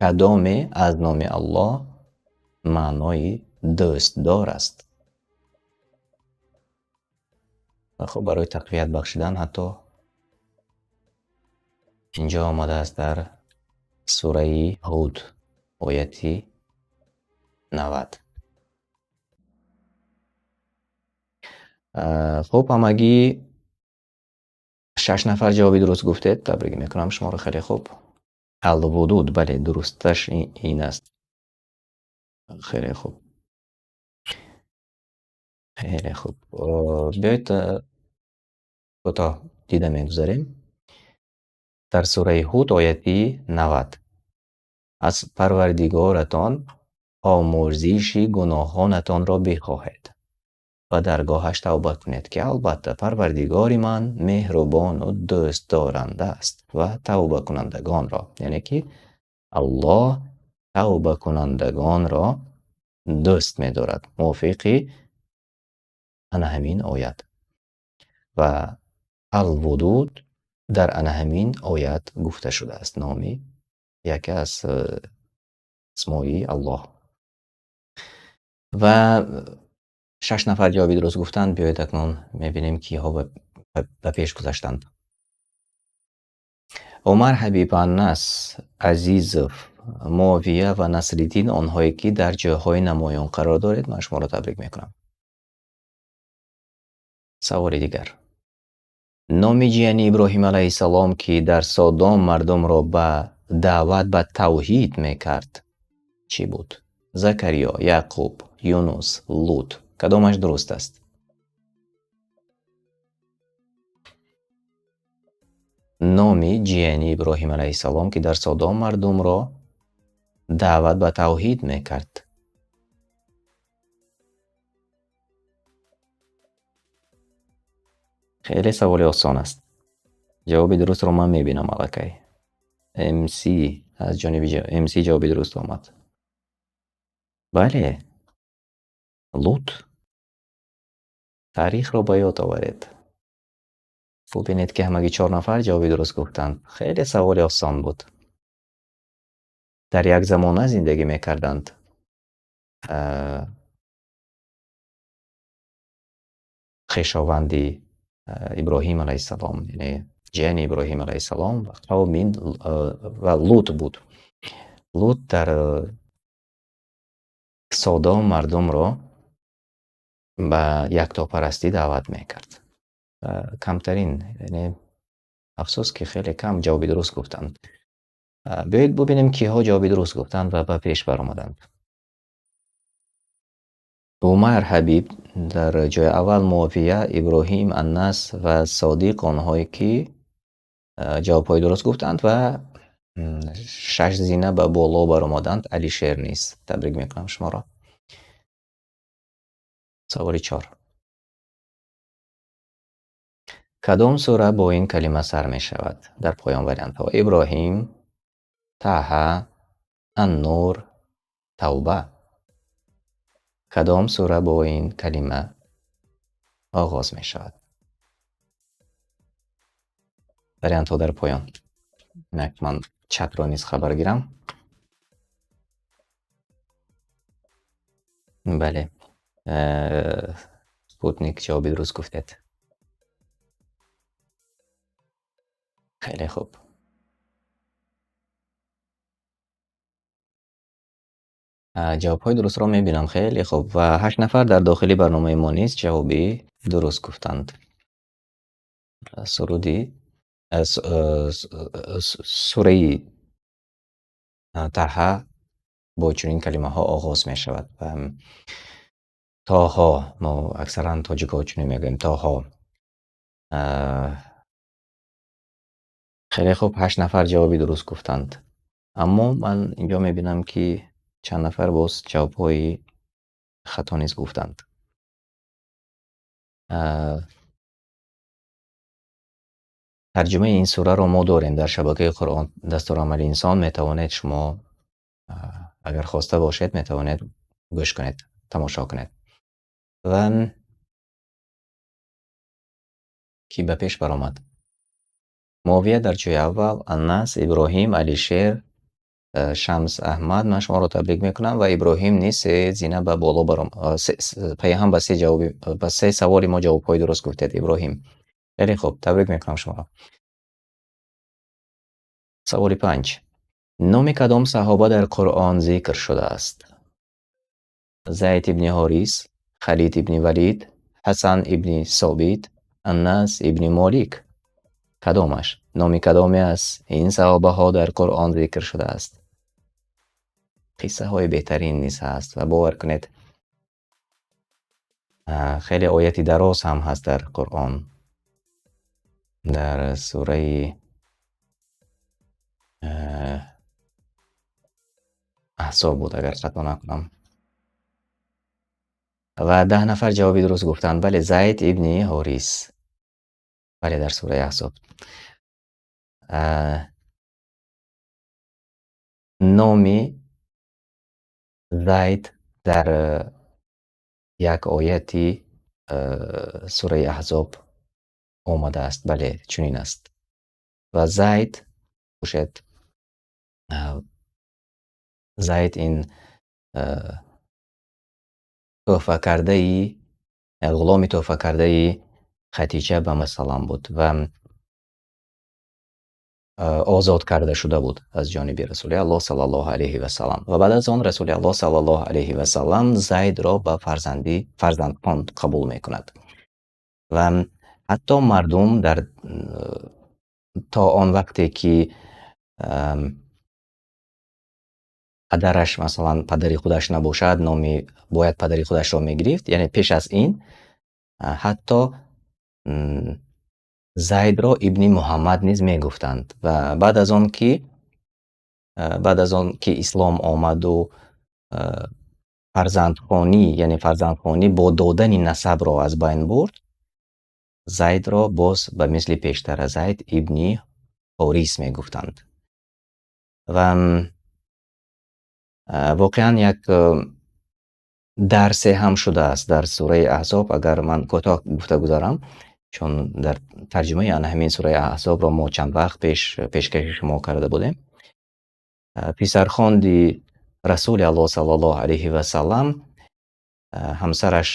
Кадоме аз номи Аллоҳ маънои дӯстдор аст? Ва хуб, барои тақвият бахшидан ҳатто инҷо омадааст дар сураи Ҳуд, ояти 90. Хуб, ҳамагӣ 6 нафар ҷавоби дуруст гуфтед. Табрик мекунам шуморо, хеле хуб. Алвудуд, бале, дурусташ ин аст. Хеле хуб. Хеле хуб. Биёед кӯтоҳ дида мегузарем. Дар сураи Ҳуд, ояти 90. Аз Парвардигоратон омӯрзиши гуноҳонатонро бихоҳед ва даргоҳаш тавба кунед, ки албатта Парвардигори ман меҳрубону дӯстдоранда аст ва тавбакунандагонро, яъне ки Аллоҳ тавбакунандагонро дӯст медорад, мувофиқи ана ҳамин оят. Ва Алвудуд дар ана ҳамин оят гуфта шудааст, номи яке аз исмои Аллоҳ. Ва 6 нафар ҷавоби дуруст гуфтанд. Биёед акнун мебинем, киҳо ба пеш гузаштанд. Умар Ҳабиб, Аннас, Азизов, Мовия ва Насриддин, онҳое ки дар ҷойҳои намоён қарор доред, ман шуморо табрик мекунам. Саволи дигар. Номи ҷияни Иброҳим алайҳиссалом, ки дар Содом мардумро ба даъват ба тавҳид мекард, чӣ буд? Закариё, Яъқуб, Юнус, Лут. Кадомаш дуруст аст? Номи ҷияни Иброҳим алайҳиссалом, ки дар Содом мардумро Даъват ба тавҳид мекард? Хеле саволи осон аст. Ҷавоби дурустро ман мебинам аллакай. МС аз ҷониби МС ҷавоби дуруст омад. Бале, Лут. Таърихро ба ёд оваред. Бубинед, ки ҳамагӣ 4 нафар ҷавоби дуруст гуфтанд. Хеле саволи осон буд. Дар як замона зиндагӣ мекарданд. Хешованди Иброҳим алайҳиссалом, яъне ҷияни Иброҳим алайҳиссалом ва қавми ва Лут буд. Лут дар Содом мардумро ба яктопарастӣ даъват мекард. Камтарин, яъне афсӯс, ки хеле кам ҷавоби дуруст гуфтанд. Биёед бубинем, киҳо ҷавоби дуруст гуфтанд ва ба пеш баромаданд. Умар Ҳабиб дар ҷои аввал, Муовия, Иброҳим, Аннас ва Содиқ, онҳое ки ҷавобҳои дуруст гуфтанд ва 6 зина ба боло баромаданд. Алишер низ. Табрик мекунам шуморо. Саволи 4. Кадом сура бо ин калима сар мешавад? Дар поён вариантҳо: Иброҳим, Таҳа, Аннур, Тавба. Кадом сура бо ин калима оғоз мешавад? Вариантҳо дар поён. Инак ман чатро низ хабар гирам. Бале. Спутник ҷавоби дуруст гуфтед. Хеле хуб. Ҷавобҳои дурустро мебинам. Хеле хуб. Ва 8 нафар дар дохили барномаи мо низ ҷавоби дуруст гуфтанд. Суруди сураи Таҳа бо чунин калимаҳо оғоз мешавад. Ва Тоҳо, мо аксаран тоҷикҳо чунин мегӯем, Тоҳо. Хеле хуб, 8 нафар ҷавоби дуруст гуфтанд. Аммо ман инҷо мебинам, ки чанд нафар боз ҷавобҳои хато низ гуфтанд. Тарҷумаи ин сураро мо дорем дар шабакаи Қуръон дастурамали инсон. Метавонед шумо, агар хоста бошед, метавонед гӯш кунед, тамошо кунед. Ва ки ба пеш баромад? Муовия дар ҷои аввал, Аннас, Иброҳим, Алишер, Шамс Аҳмад, ман шуморо табрик мекунам ва Иброҳим низ се зина ба боло баром, пайҳам ба се ҷавоби, ба се саволи мо ҷавобҳои дуруст гуфтед, Иброҳим. Хеле хуб, табрик мекунам шуморо. Саволи 5. Номи кадом саҳоба дар Қуръон зикр шудааст? Зайд ибни Ҳорис, Халид ибни Валид, Ҳасан ибни Собит, Аннас ибни Молик. Кадомаш? Номи кадоме аз ин саҳобаҳо дар Қуръон зикр шудааст? Қиссаҳои беҳтарин низ ҳаст ва бовар кунед, хеле ояти дароз ҳам ҳаст дар Қуръон. Дар сураи Аҳзоб буд, агар хато накунам. Ва 10 нафар ҷавоби дуруст гуфтанд. Бале, Зайд ибни Ҳорис. Бале, дар сураи Аҳзоб. Номи Зайд дар як ояти сураи Аҳзоб омадааст. Бале, чунин аст. Ва Зайд бошад, Зайд ин тӯҳфакардаи, ғуломи тӯҳфакардаи Хатича ба масалан буд ва озод карда шуда буд аз ҷониби Расули Аллоҳ саллаллоҳу алайҳи ва саллам. Ва баъд аз он Расули Аллоҳ саллаллоҳу алайҳи ва саллам Зайдро ба фарзандхон қабул мекунад. Ва ҳатто мардум то он вақте ки падараш, масалан, падари худаш набошад, номи бояд падари худашро мегирифт, яъне пеш аз ин ҳатто Зайдро ибни Муҳаммад низ мегуфтанд. Ва баъд аз он ки Баъд аз он ки ислом омаду фарзандхонӣ, яъне фарзандхонӣ бо додани насабро аз байн бурд, Зайдро боз ба мисли пештара Зайд ибни Ҳорис мегуфтанд. Ва воқеан як дарсе ҳам шудааст дар сураи Аҳзоб, агар ман кӯтоҳ гуфта гузарам, чун дар тарҷумаи ана ҳамин сураи Аҳзобро мо чанд вақт пеш пешкаши шумо карда будем. Писархонди Расули Аллоҳ саллаллоҳу алайҳи ва саллам, ҳамсараш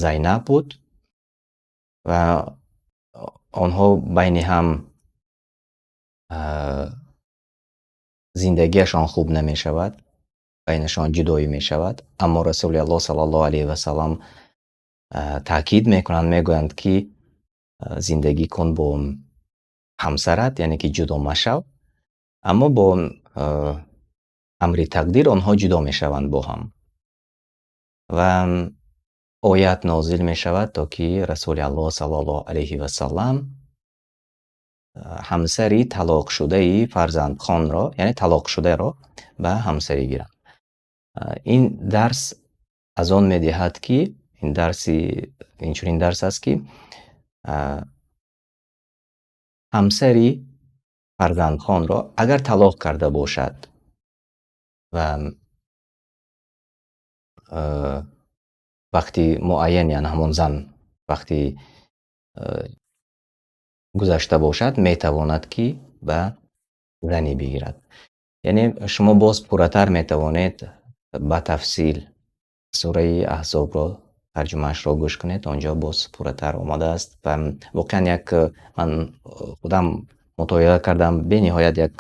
Зайнаб буд ва онҳо байни ҳам зиндагиашон хуб намешавад, байнашон ҷудоӣ мешавад, аммо Расули Аллоҳ саллаллоҳу алайҳи ва саллам таъкид мекунанд, мегӯянд ки зиндагӣ кун бо ҳамсарат, яъне ки ҷудо машав, аммо бо амри тақдир онҳо ҷудо мешаванд бо ҳам. Ва оят нозил мешавад, то ки Расули Аллоҳ саллаллоҳу алайҳи ва саллам ҳамсари талоқшудаи фарзандхонро, яъне талоқшударо ба ҳамсарӣ гиранд. Ин дарс аз он медиҳад, ки ин дарси инчунин дарс аст, ки ҳамсари фарзандхонро агар талоқ карда бошад ва вақти муайян, яъне ҳамон зан вақти гузашта бошад, метавонад ки ба занӣ бигирад. Яъне шумо боз пурратар метавонед ба тафсил сураи Аҳзобро тарҷумаашро гӯш кунед, онҷо боз пурратар омадааст ва воқеан як ман худам мутолиа кардам, бениҳоят як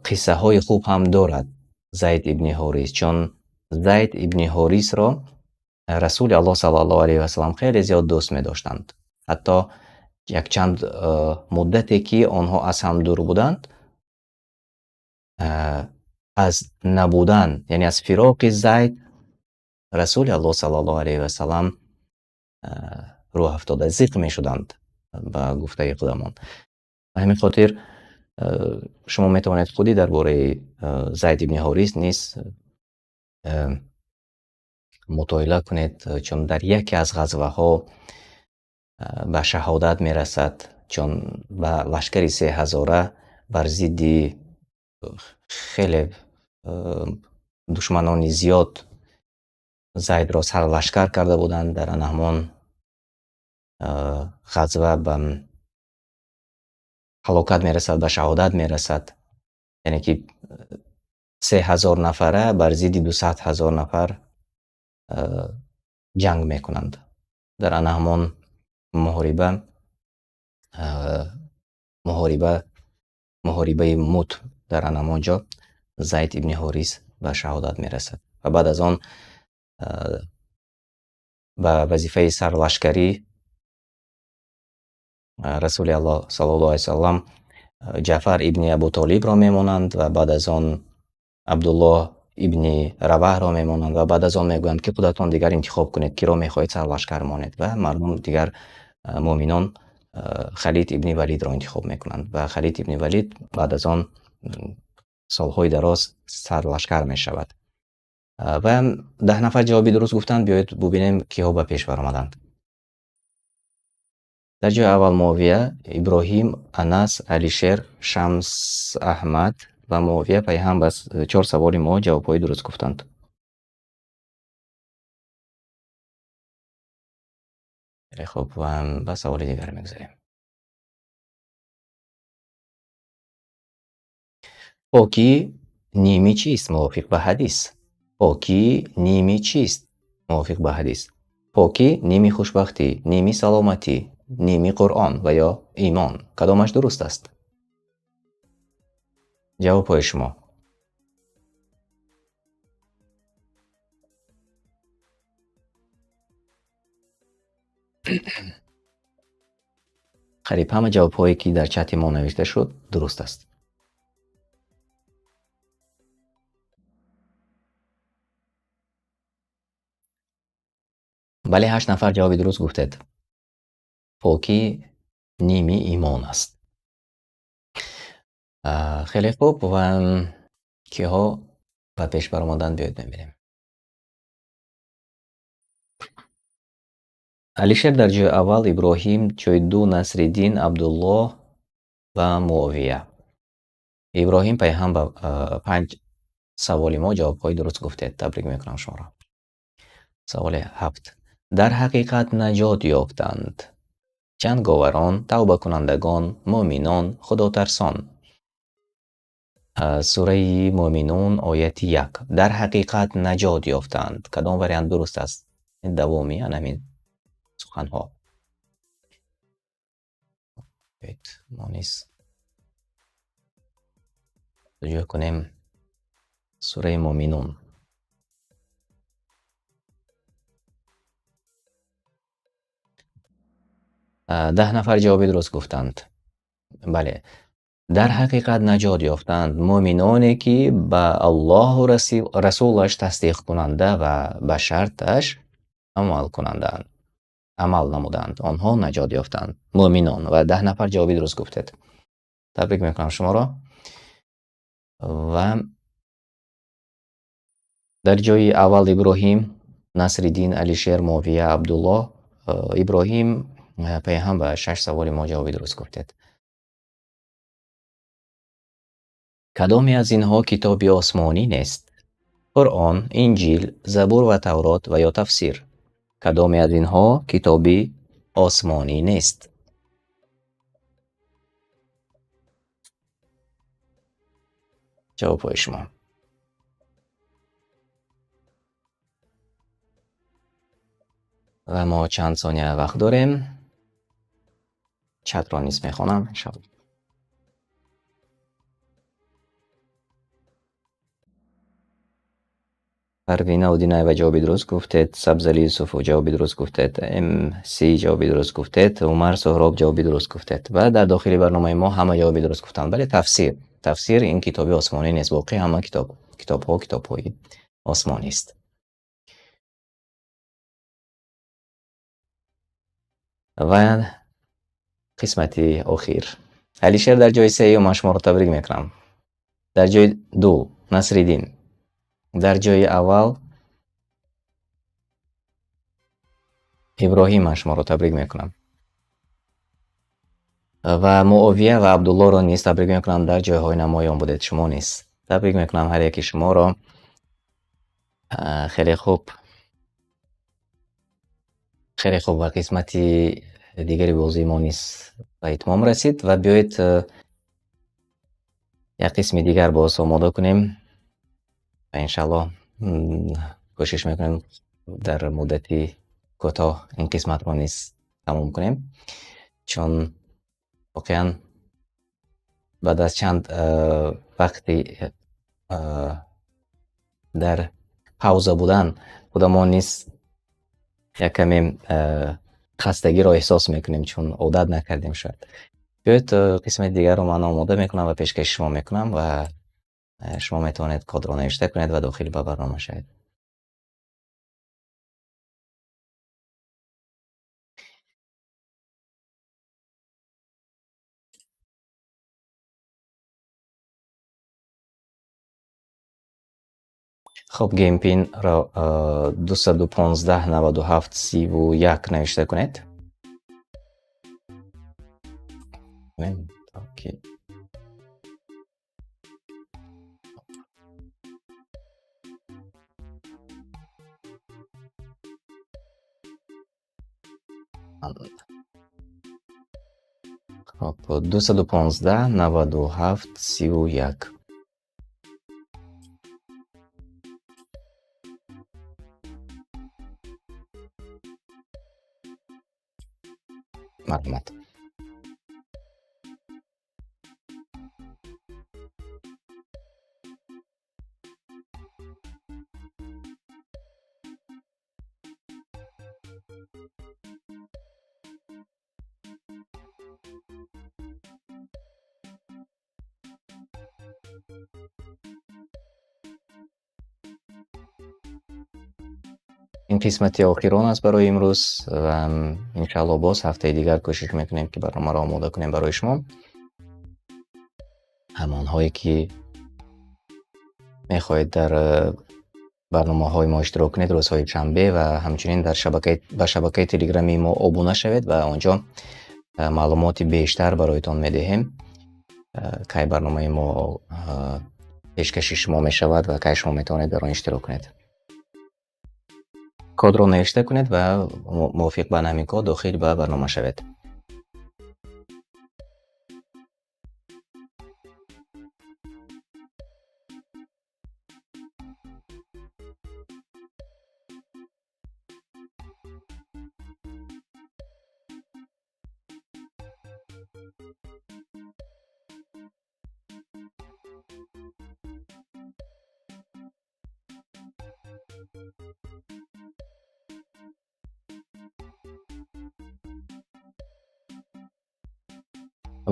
қиссаҳои хуб ҳам дорад Зайд ибни Ҳорис, чун Зайд ибни Ҳорисро Расули Аллоҳ саллаллоҳу алайҳи васаллам хеле зиёд дӯст медоштанд. Ҳатто якчанд муддате ки онҳо аз ҳам дур буданд, аз набудан, яъне аз фироқи Зайд Расули Аллоҳ саллаллоҳу алайҳи васаллам рӯҳ афтода зиқ мешуданд ба гуфтаи худамон. Ба ҳамин хотир шумо метавонед худи дар бораи Зайд ибни Ҳорис низ мутолиа кунед, чун дар яке аз ғазваҳо ба шаҳодат мерасад, чун ба лашкари 3000 бар зидди хеле душманони зиёд Зайдро сарлашкар карда буданд. Дар ана ҳамон ғазва ба ҳалокат мерасад, ба шаҳодат мерасад, яъне ки 3000 нафара бар зидди 200 000 нафар ҷанг мекунанд. Дар ана ҳамон муҳорибаи Мут, дар ана ҳамон ҷо Зайд ибни Ҳорис ба шаҳодат мерасад ва баъд аз он ба вазифаи сарлашкарӣ Расули Аллоҳ саллаллоҳу алайҳи васаллам Ҷаъфар ибни Абу Толибро мемонанд ва баъд аз он Абдуллоҳ ибни Раваҳро мемонанд ва баъд аз он мегӯянд ки худатон дигар интихоб кунед, киро мехоҳед сарлашкар монед, ва мардум дигар муъминон Халид ибни Валидро интихоб мекунанд ва Халид ибни Валид баъд аз он солҳои дароз сарлашкар мешавад. Ва 10 нафар ҷавоби дуруст гуфтанд. Биёед бубинем, киҳо ба пеш баромаданд. Дар ҷои аввал Мовия, Иброҳим, Анас, Алишер, Шамс, Аҳмад ва Мовия пайҳам ба 4 саволи мо ҷавобҳои дуруст гуфтанд. Хеле хуб, ва ба саволи дигар мегузарем. Покӣ ними чист мувофиқ ба ҳадис? Покӣ ними чист мувофиқ ба ҳадис? Покӣ ними хушбахтӣ, ними саломатӣ, ними Қуръон ва ё имон. Кадомаш дуруст аст? Ҷавобҳои шумо. Қариб ҳама ҷавобҳое ки дар чати мо навишта шуд дуруст аст. Бале, 8 нафар ҷавоби дуруст гуфтед. Покӣ ними имон аст. Хеле хуб, ва киҳо ба пеш баромаданд, биёед мебинем. Алишер дар ҷои аввал, Иброҳим ҷои ду, Насриддин, Абдуллоҳ ва Муовия. Иброҳим пайҳам ба панҷ саволи мо ҷавобҳои дуруст гуфтед. Табрик мекунам шуморо. Саволи ҳафт. Дар ҳақиқат наҷот ёфтанд ҷанговарон, тавбакунандагон, муъминон, худотарсон. Сураи Муъминун, ояти 1. Дар ҳақиқат наҷот ёфтанд. Кадом вариант дуруст аст? Давоми ана ҳамин суханҳо. Биёед, мо низ ҷустуҷӯ кунем сураи Муъминун. 10 нафар ҷавоби дуруст гуфтанд. Бале, дар ҳақиқат наҷот ёфтанд муъминоне, ки ба Аллоҳу расулаш тасдиқкунанда ва ба шарташ амалкунандаанд, амал намуданд. Онҳо наҷот ёфтанд, муъминон. Ва 10 нафар ҷавоби дуруст гуфтед. Табрик мекунам шуморо. Ва дар ҷои аввал Иброҳим, Насриддин, Алишер, Муовия, Абдуллоҳ. Иброҳим пайҳам ба шаш саволи мо ҷавоби дуруст гуфтед. Кадоме аз инҳо китоби осмонӣ нест? Қуръон, Инҷил, Забур ва Таврот ва ё тафсир. Кадоме аз инҳо китоби осмонӣ нест? Ҷавобҳои шумо. Ва мо чанд сония вақт дорем. Чатро низ мехонам, иншаллоҳ. Парвина Удинаева ҷавоби дуруст гуфтед, Сабзали Юсуфов ҷавоби дуруст гуфтед, МС ҷавоби дуруст гуфтед, Умар Соҳроб ҷавоби дуруст гуфтед. Ва дар дохили барномаи мо ҳама ҷавоби дуруст гуфтанд. Бале, тафсир. Тафсир ин китоби осмонӣ нест, боқӣ ҳама китобҳо китобҳои осмонӣ аст. Ва қисмати охир. Алишер дар ҷои сеюм, ман шуморо табрик мекунам. Дар ҷои ду Насриддин. Дар ҷои аввал Иброҳим, ман шуморо табрик мекунам. Ва Муовия ва Абдуллоро низ табрик мекунам, дар ҷойҳои намоён будед шумо низ. Табрик мекунам ҳар яки шуморо. Хеле хуб. Хеле хуб, ва қисмати дигари бозии мо низ ба итмом расид ва биёед як қисми дигар боз омода кунем ва иншаллоҳ кӯшиш мекунем дар муддати кӯтоҳ ин қисматро низ тамом кунем, чун воқеан баъд аз чанд вақти дар пауза будан худамон низ як каме хастагиро эҳсос мекунем, чун одат накардем шояд. Биёед, қисмати дигарро ман омода мекунам ва пешкаши шумо мекунам ва шумо метавонед кодро навишта кунед ва дохил ба барнома шавед. Хуб, game pin-ро 215 97 31 навишта кунед. Окей. Хуб, 215 97 31. Марҳамат. Ин қисмати охирон аст барои имрӯз ва иншааллоҳ боз ҳафтаи дигар кӯшиш мекунем, ки барномаро омода кунем барои шумо. Ҳамонҳое ки мехоҳед дар барномаҳои мо иштирок кунед рӯзҳои шанбе ва ҳамчунин дар шабакаи ба шабакаи телеграмии мо обуна шавед ва онҷо маълумоти бештар бароятон медиҳем, кай барномаи мо пешкаши шумо мешавад ва кай шумо метавонед дар он иштирок кунед. Кодро навишта кунед ва мувофиқ ба ҳамин код дохил ба барнома шавед.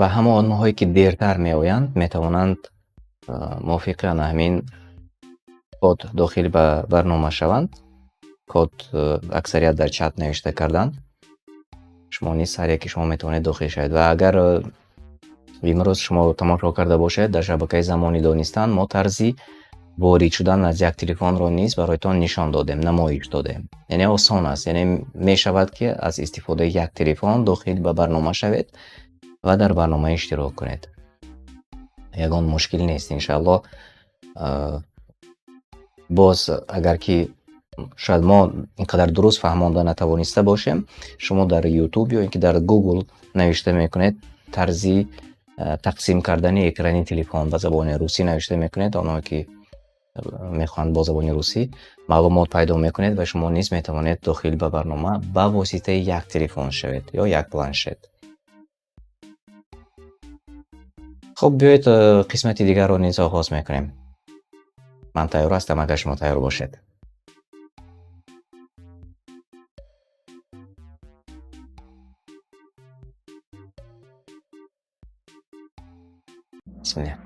Ва ҳама онҳое ки дертар меоянд метавонанд мувофиқи ана ҳамин код дохил ба барнома шаванд. Код аксарият дар чат навишта карданд. Шумо низ ҳар яке шумо метавонед дохил шавед. Ва агар имрӯз шумо тамошо карда бошед, дар шабакаи Замони Донистан мо тарзи ворид шудан аз як телефонро низ бароятон нишон додем, намоиш додем. Яъне осон аст, яъне мешавад ки аз истифодаи як телефон дохил ба барнома шавед ва дар барнома иштирок кунед. Ягон мушкил нест, иншааллоҳ. Боз агар ки шояд мо ин қадар дуруст фаҳмонда натавониста бошем, шумо дар YouTube ё ин ки дар Google навишта мекунед тарзи тақсим кардани экрани телефон ба забони русӣ навишта мекунед. Онҳое ки мехоҳанд бо забони русӣ маълумот пайдо мекунед ва шумо низ метавонед дохил ба барнома ба воситаи як телефон шавед ё як планшет. Хуб, биёед қисмати дигарро низ оғоз мекунем. Ман тайёр ҳастам, агар шумо тайёр бошед. Бисмиллаҳ.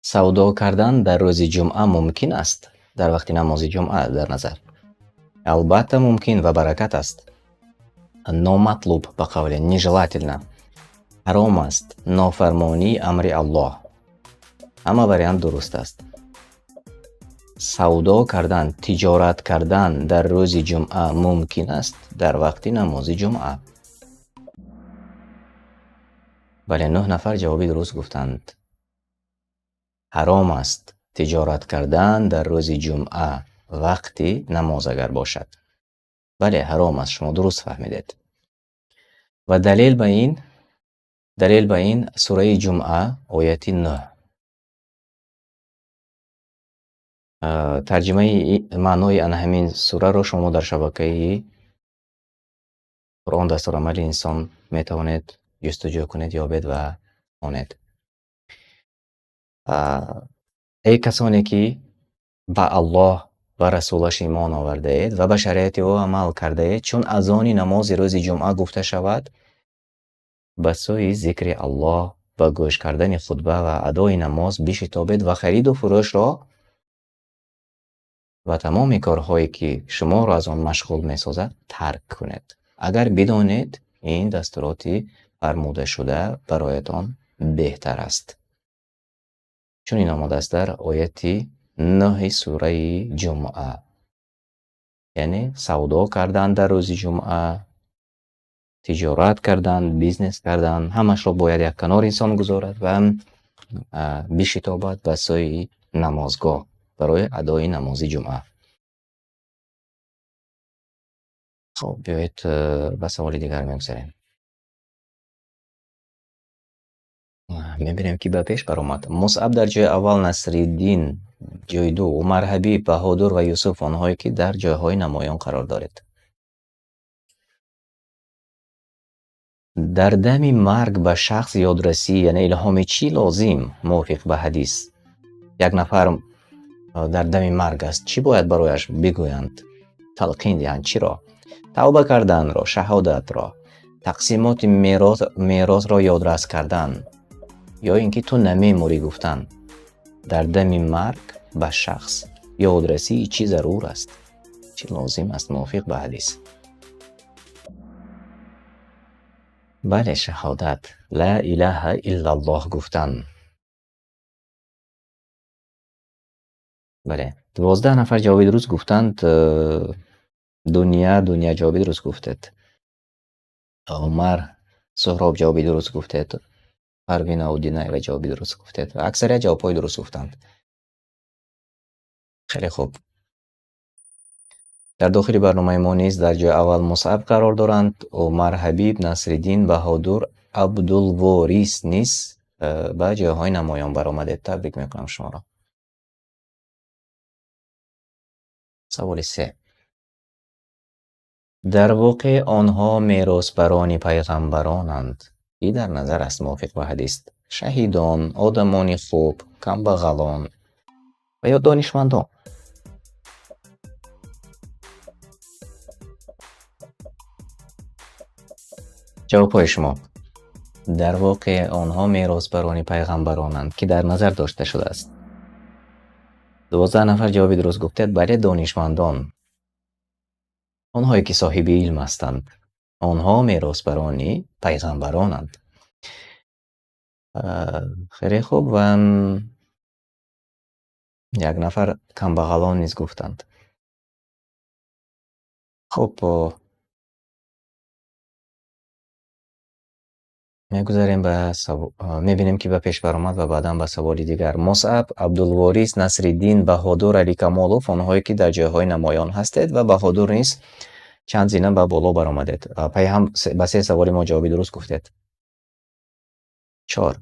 Савдо кардан дар рӯзи ҷумъа мумкин аст? Дар вақти намози ҷумъа дар назар. Албатта мумкин ва баракат аст. Номатлуб, ба қавле нежелательно. Ҳаром аст. Нофармонии амри Аллоҳ. Ҳама вариант дуруст аст. Савдо кардан, тиҷорат кардан дар рӯзи ҷумъа мумкин аст дар вақти намози ҷумъа. Бале, 9 нафар ҷавоби дуруст гуфтанд. Ҳаром аст тиҷорат кардан дар рӯзи ҷумъа вақти намоз агар бошад. Бале, ҳаром аст, шумо дуруст фаҳмидед. Ва далел ба ин сураи ҷумъа ояти 9. Тарҷимаи маънои ана ҳамин сураро шумо дар шабакаи Қуръон дастурамали инсон метавонед ҷустуҷӯ кунед, ёбед ва хонед. Эй касоне ки ба Аллоҳ ва расулаш имон овардаед ва ба шариати ӯ амал кардаед, чун азони намози рӯзи ҷумъа гуфта шавад, ба сӯи зикри Аллоҳ ва гӯш кардани хутба ва адои намоз бишитобед ва хариду фурӯшро ва тамоми корҳое ки шуморо аз он машғул месозад тарк кунед. Агар бидонед, ин дастуроти фармудашуда бароятон беҳтар аст. Чунин омадааст дар ояти 9 сураи ҷумъа. Яъне савдо кардан дар рӯзи ҷумъа, тиҷорат кардан, бизнес кардан, ҳамашро бояд як канор инсон гузорад ва бишитобад ба сӯи намозгоҳ барои адои намози ҷумъа. Хоб, биёед ба саволи дигар мегузарем. Мебинем ки ба пеш баромад. Мусъаб дар ҷои аввал, Насриддин ҷои ду, Умар Ҳабиб, Баҳодур ва Юсуф, онҳое ки дар ҷойҳои намоён қарор доред. Дар дами марг ба шахс ёдрасӣ, яъне илҳоми чӣ лозим мувофиқ ба ҳадис? Як нафар дар дами марг аст, чӣ бояд барояш бигӯянд, талқин диҳанд? Чиро? Тавба карданро, шаҳодатро, тақсимоти меросро ёдрас кардан ё ин ки ту намемурӣ гуфтан. Дар дами марг ба шахс ёдрасии чӣ зарур аст? Чӣ лозим аст мувофиқ ба ҳадис? Бале, шаҳодат. Ла илаҳа иллаллоҳ гуфтан. Бале, 12 нафар ҷавоби дуруст гуфтанд. Дуня ҷавоби дуруст гуфтед. Умар Суҳроб ҷавоби дуруст гуфтед. Парвина Удинаева ҷавоби дуруст гуфтед. Аксарият ҷавобҳои дуруст гуфтанд. Хеле хуб. Дар дохили барномаи мо низ дар ҷои аввал Мусаб қарор доранд. Умар Ҳабиб, Насриддин, Баҳодур, Абдулворис низ ба ҷойҳои намоён баромадед. Табрик мекунам шуморо. Саволи се. Дар воқеъ онҳо меросбарони пайғамбаронанд. Ки дар назар аст мувофиқ ба ҳадис? Шаҳидон, одамони хуб, камбағалон ва ё донишмандон. Ҷавобҳои шумо. Дар воқеъ онҳо меросбарони пайғамбаронанд, ки дар назар дошта шудааст. 12 нафар ҷавоби дуруст гуфтед. Бале, донишмандон. Онҳое ки соҳиби илм ҳастанд, онҳо меросбарони пайғамбаронанд. Хеле хуб ва як нафар камбағалон низ гуфтанд. Хуб, мегузарем ба мебинем ки ба пеш баромад ва баъдан ба саволи дигар. Мусаб, Абдулворис, Насриддин, Баҳодур, Али Камолов, онҳое ки дар ҷойҳои намоён ҳастед ва Баҳодур низ чанд зина ба боло баромадед. Пайҳам ба се саволи мо ҷавоби дуруст гуфтед. 4.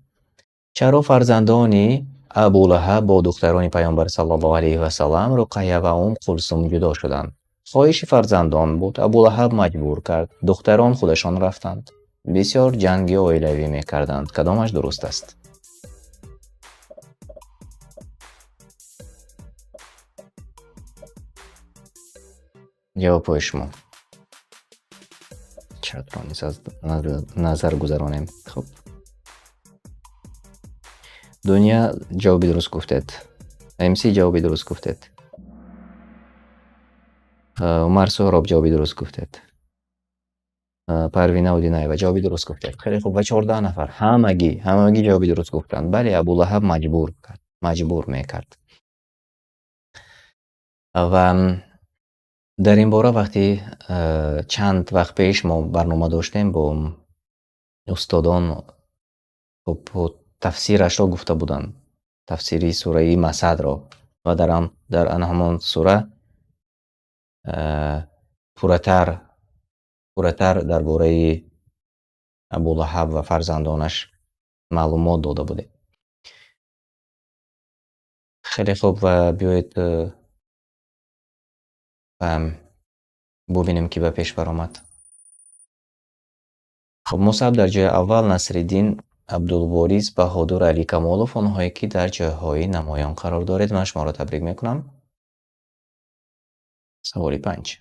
Чаро фарзандони Абу Лаҳаб бо духтарони Пайғамбар саллаллоҳу алайҳи ва саллам Руқайя ва Ум Кулсум ҷудо шуданд? Хоҳиши фарзандон буд, Абу Лаҳаб маҷбур кард, духтарон худашон рафтанд. Бисёр ҷанги оилавӣ мекарданд. Кадомаш дуруст аст? Ҷавобҳои шумо. Чатро низ аз назар гузаронем. Хуб. Дуня ҷавоби дуруст гуфтед. МС ҷавоби дуруст гуфтед. Умар Суҳроб ҷавоби дуруст гуфтед. Парвина Удинаева ҷавоби дуруст гуфтед. Хеле хуб, ва 14 нафар ҳамагӣ ҷавоби дуруст гуфтанд. Бале, Абу Лаҳаб маҷбур кард, маҷбур мекард. Ва дар ин бора вақти чанд вақт пеш мо барнома доштем бо устодон, хуб, тафсирашро гуфта буданд, тафсири сураи Масадро, ва дар ан ҳамон сура пурратар дар бораи Абу Лаҳаб ва фарзандонаш маълумот дода будем. Хеле хуб, ва биёед бубинем ки ба пеш баромад. Хуб, Мусаб дар ҷои аввал, Насриддин, Абдулворис, Баҳодур, Али Камолов, онҳое ки дар ҷойҳои намоён қарор доред, ман шуморо табрик мекунам. Саволи 5.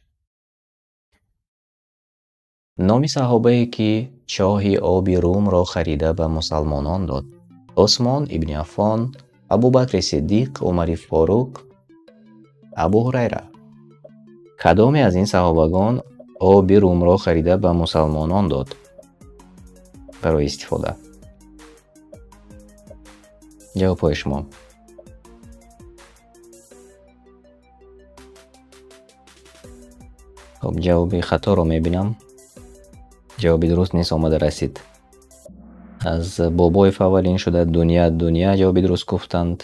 Номи саҳобае ки чоҳи оби Румро харида ба мусалмонон дод? Усмон ибни Аффон, Абубакри Сиддиқ, Умари Форуқ, Абу Ҳурайра. Кадоме аз ин саҳобагон оби Румро харида ба мусалмонон дод барои истифода? Ҷавобҳои шумо. Хуб, ҷавоби хаторо мебинам. Ҷавоби дуруст низ омада расид. Аз Бобоев аввалин шуда Дуня ҷавоби дуруст гуфтанд.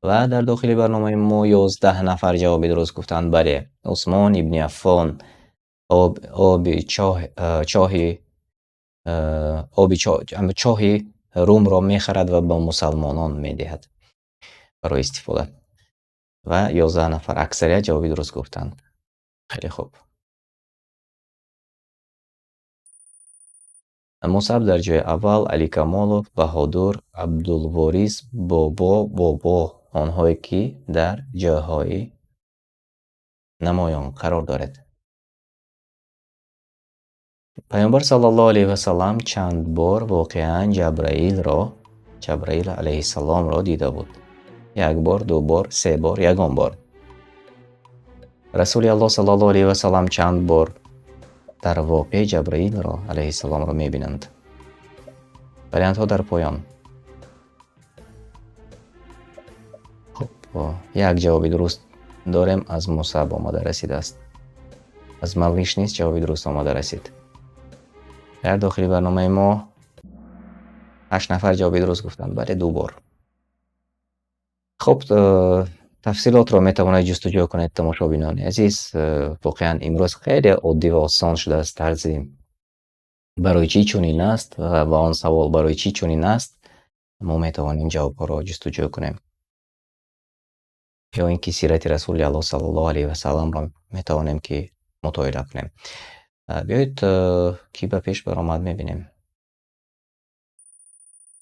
Ва дар дохили барномаи мо 11 нафар ҷавоби дуруст гуфтанд. Бале, Усмон ибни Аффон оби чоҳ, чоҳи, оби чоҳ, чоҳи Румро мехарад ва ба мусалмонон медиҳад барои истифода. Ва 11 нафар аксарият ҷавоби дуруст гуфтанд. Хеле хуб. Мусаб дар ҷои аввал, Али Камолов, Баҳодур, Абдулворис, Бобо, Бобо, онҳое ки дар ҷойҳои намоён қарор доред. Пайғамбар саллаллоҳу алайҳи васаллам чанд бор воқеан Ҷабраил алайҳиссаломро дида буд? Як бор, ду бор, се бор, ягон бор. Расули Аллоҳ саллаллоҳу алайҳи васаллам чанд бор дар воқеъ Ҷабраилро алайҳиссаломро мебинанд? Вариантҳо дар поён. Хуб, як ҷавоби дуруст дорем, аз Мусаб омада расидааст. Аз Малвиш низ ҷавоби дуруст омада расид. Дар дохили барномаи мо 8 нафар ҷавоби дуруст гуфтанд, бале, 2 бор. Хуб, тафсилотро метавонед ҷустуҷӯ кунед, тамошобинони азиз. Воқеан имрӯз хеле оддӣ ва осон шудааст тарзи барои чӣ чунин аст ва ба он савол барои чӣ чунин аст мо метавонем ҷавобҳоро ҷустуҷӯ кунем. Ё ин ки сирати Расули Аллоҳ саллаллоҳу алайҳи васалламро метавонем ки мутолиа кунем. Биёед, ки ба пеш баромад мебинем.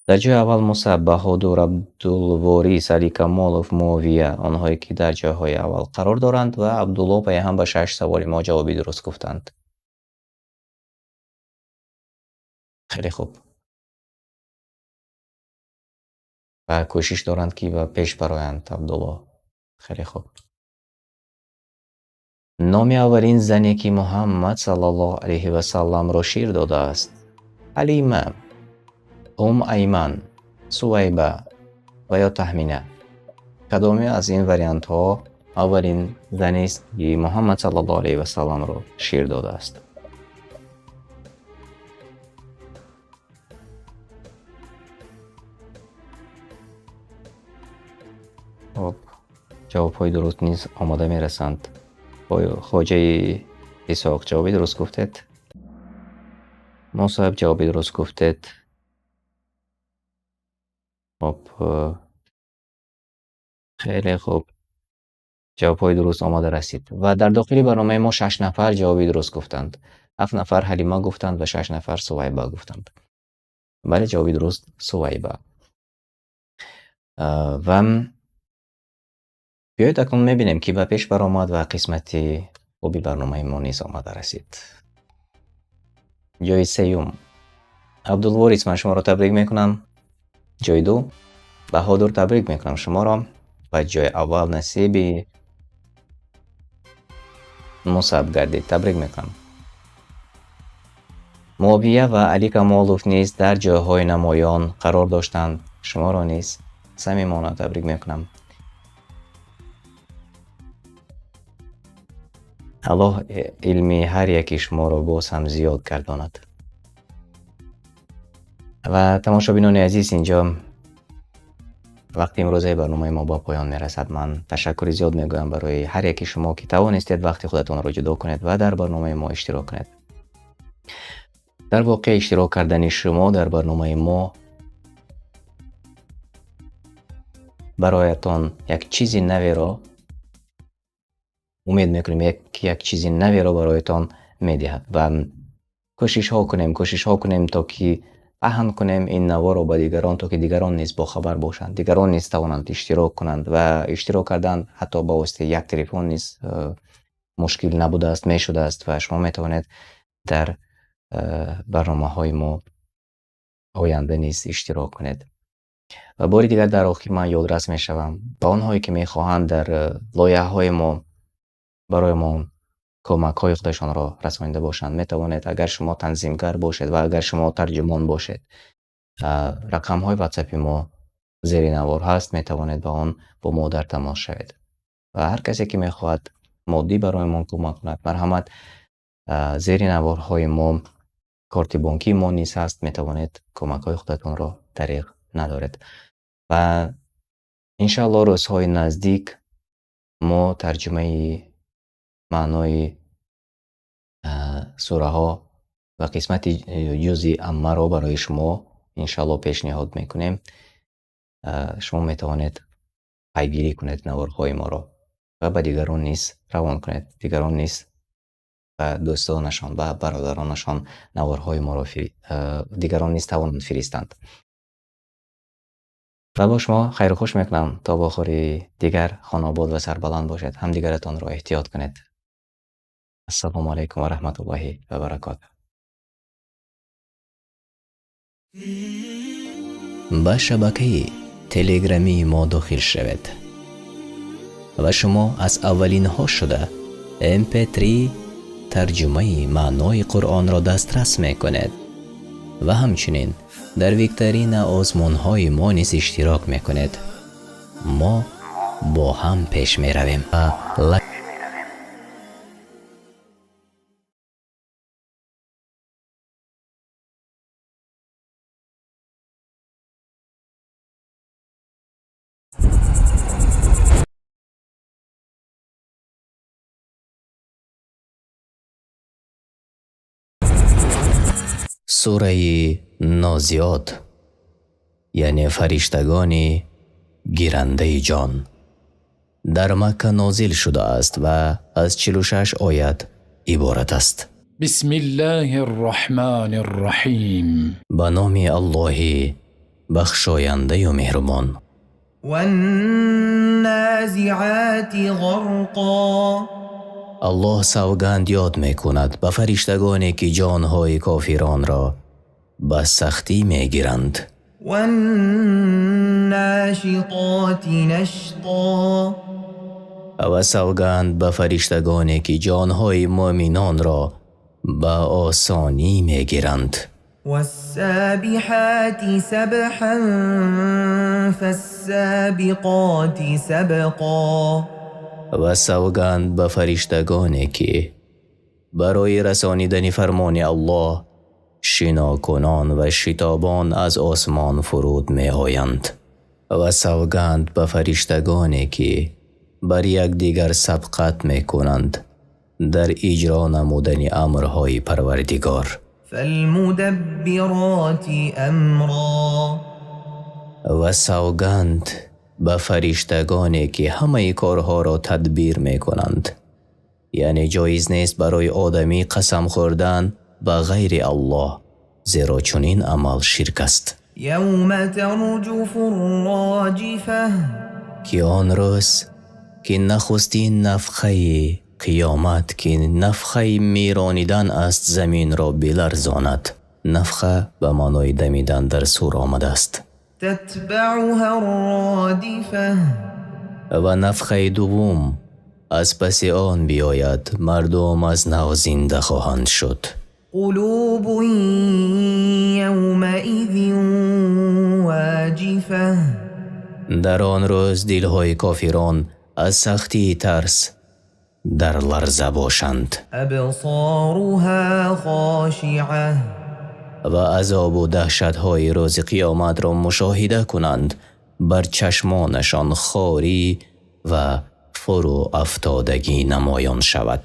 Дар ҷои аввал Мусаб, Баҳодур, Абдулворис, Али Камолов, Муовия, онҳое ки дар ҷойҳои аввал қарор доранд ва Абдулло пайҳам ба 6 саволи мо ҷавоби дуруст гуфтанд. Хеле хуб. Ва кӯшиш доранд ки ба пеш бароянд Абдулло. Хеле хуб. Номи аввалин зане ки Муҳаммад саллаллоҳу алайҳи васалламро шир додааст? Ҳалима, Ум Айман, Сувайба ва ё Таҳмина. Кадоме аз ин вариантҳо аввалин занест ки Муҳаммад саллаллоҳу алайҳи васалламро шир додааст? Хоб, ҷавобҳои дуруст низ омода мерасанд. Хоҷаи Исоқ ҷавоби дуруст гуфтед. Мусаб ҷавоби дуруст гуфтед. Хоб, хеле хуб. Ҷавобҳои дуруст омода расид. Ва дар дохили барномаи мо 6 нафар ҷавоби дуруст гуфтанд. 7 нафар Ҳалима гуфтанд ва 6 нафар Сувайба гуфтанд. Бале, ҷавоби дуруст Сувайба. Ва биёед акнун мебинем ки ба пеш баромад ва қисмати хуби барномаи мо низ омада расид. Ҷои сеюм Абдулворис, ман шуморо табрик мекунам. Ҷои ду Баҳодур, табрик мекунам шуморо. Ва ҷои аввал насиби Мусаб гардид, табрик мекунам. Муовия ва Али Камолов низ дар ҷойҳои намоён қарор доштанд. Шуморо низ самимона табрик мекунам. Аллоҳ илми ҳар яки шуморо боз ҳам зиёд гардонад. Ва тамошобинони азиз, инҷо вақти имрӯзаи барномаи мо ба поён мерасад. Ман ташаккури зиёд мегӯям барои ҳар яки шумо ки тавонистед вақти худатонро ҷудо кунед ва дар барномаи мо иштирок кунед. Дар воқеъ иштирок кардани шумо дар барномаи мо бароятон як чизи наверо умед мекунем, як чизи наверо бароятон медиҳад ва кӯшишҳо кунем то ки паҳн кунем ин наворо ба дигарон, то ки дигарон низ бохабар бошанд, дигарон низ тавонанд иштирок кунанд ва иштирок кардан ҳатто ба воситаи як телефон низ мушкил набудааст, мешудааст ва шумо метавонед дар барномаҳои мо оянда низ иштирок кунед. Ва бори дигар дар охир ман ёдрас мешавам ба онҳое ки мехоҳанд дар лоиҳаҳои мо барои мо кӯмакҳои худашонро расонида бошанд, метавонед, агар шумо танзимгар бошед ва агар шумо тарҷумон бошед, рақамҳои WhatsApp-и мо зери навор ҳаст, метавонед ба он бо мо дар тамос шавед. Ва ҳар касе ки мехоҳад моддӣ барои мо кӯмак кунад, марҳамат, зери наворҳои мо корти бонкии мо низ ҳаст, метавонед кӯмакҳои худатонро дариғ надоред. Ва иншааллоҳ рӯзҳои наздик мо тарҷумаи маънои сураҳо ва қисмати ҷузи аммаро барои шумо иншааллоҳ пешниҳод мекунем. Шумо метавонед пайгирӣ кунед наворҳои моро ва ба дигарон низ равон кунед. Дигарон низ ба дӯстонашон, ба бародаронашон наворҳои моро дигарон низ тавонанд фиристанд. Ва бо шумо хайру хуш мекунам. То бохӯри дигар хонобод ва сарбаланд бошед. Ҳамдигаратонро эҳтиёт кунед. Ассалому алайкум ва раҳматуллоҳи ва баракотуҳ. Ба шабакаи телеграмии мо дохил шавед ва шумо аз аввалинҳо шуда MP3 тарҷумаи маънои Қуръонро дастрас мекунед ва ҳамчунин дар викторина озмунҳои мо низ иштирок мекунед. Мо бо ҳам пеш меравем. Сураи Нозиот, яъне фариштагони гирандаи ҷон, дар Макка нозил шудааст ва аз 46 оят иборат аст. Бисмиллаҳир-раҳмонир-раҳим. Ба номи Аллоҳи бахшояндаю меҳрубон. Ван-нозиати ғарқо. Аллоҳ савганд ёд мекунад ба фариштагоне ки ҷонҳои кофиронро ба сахтӣ мегиранд. Ван-ношитоти нашто. Ва савганд ба фариштагоне ки ҷонҳои мӯъминонро ба осонӣ мегиранд. Вас-собиҳоти сабҳан фас-собиқоти сабқо. Ва савганд ба фариштагоне ки барои расонидани фармони Аллоҳ шинокунон ва шитобон аз осмон фуруд меоянд. Ва савганд ба фариштагоне ки бар якдигар сабқат мекунанд дар иҷро намудани амрҳои Парвардигор. Фалмудаббироти амро. Ва савганд ба фариштагоне ки ҳамаи корҳоро тадбир мекунанд. Яъне ҷоиз нест барои одамӣ қасам хӯрдан ба ғайри Аллоҳ, зеро чунин амал ширк аст. Явма тарҷуфу рроҷифа. Ки он рӯз ки нахустин нафхаи қиёмат, ки нафхаи миронидан аст, заминро биларзонад. Нафха ба маънои дамидан дар сур омадааст. Татбаъуҳа рродифа. Ва нафхаи дуввум аз паси он биёяд, мардум аз нав зинда хоҳанд шуд. Қулубун явмаизин воҷифа. Дар он рӯз дилҳои кофирон аз сахтии тарс дар ларза бошанд. Абсоруҳа хошиа. Ва азобу даҳшатҳои рӯзи қиёматро мушоҳида кунанд, бар чашмонашон хорӣ ва фурӯ афтодагӣ намоён шавад.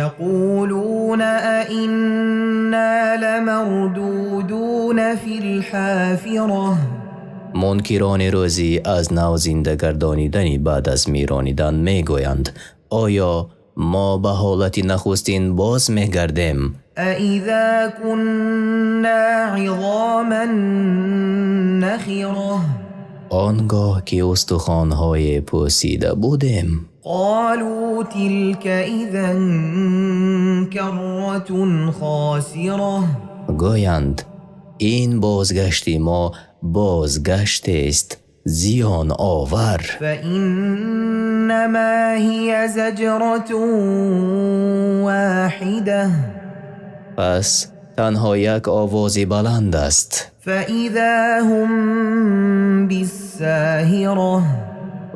Яқулуна аинна ламардудуна фил ҳофира. Мункирони рӯзи аз нав зинда гардонидани баъд аз миронидан мегӯянд: оё мо ба ҳолати нахустин боз мегардем? Аиза кунна изоман нахира. Он гоҳ ки устухонҳои пӯсида будем. Қолу тилка изан карратун хосира. Гӯянд: ин бозгашти мо бозгаштест зиёновар. Фаиннамо ҳия заҷратун воҳида. Пас танҳо як овози баланд аст. Фаизо ҳум биссоҳира.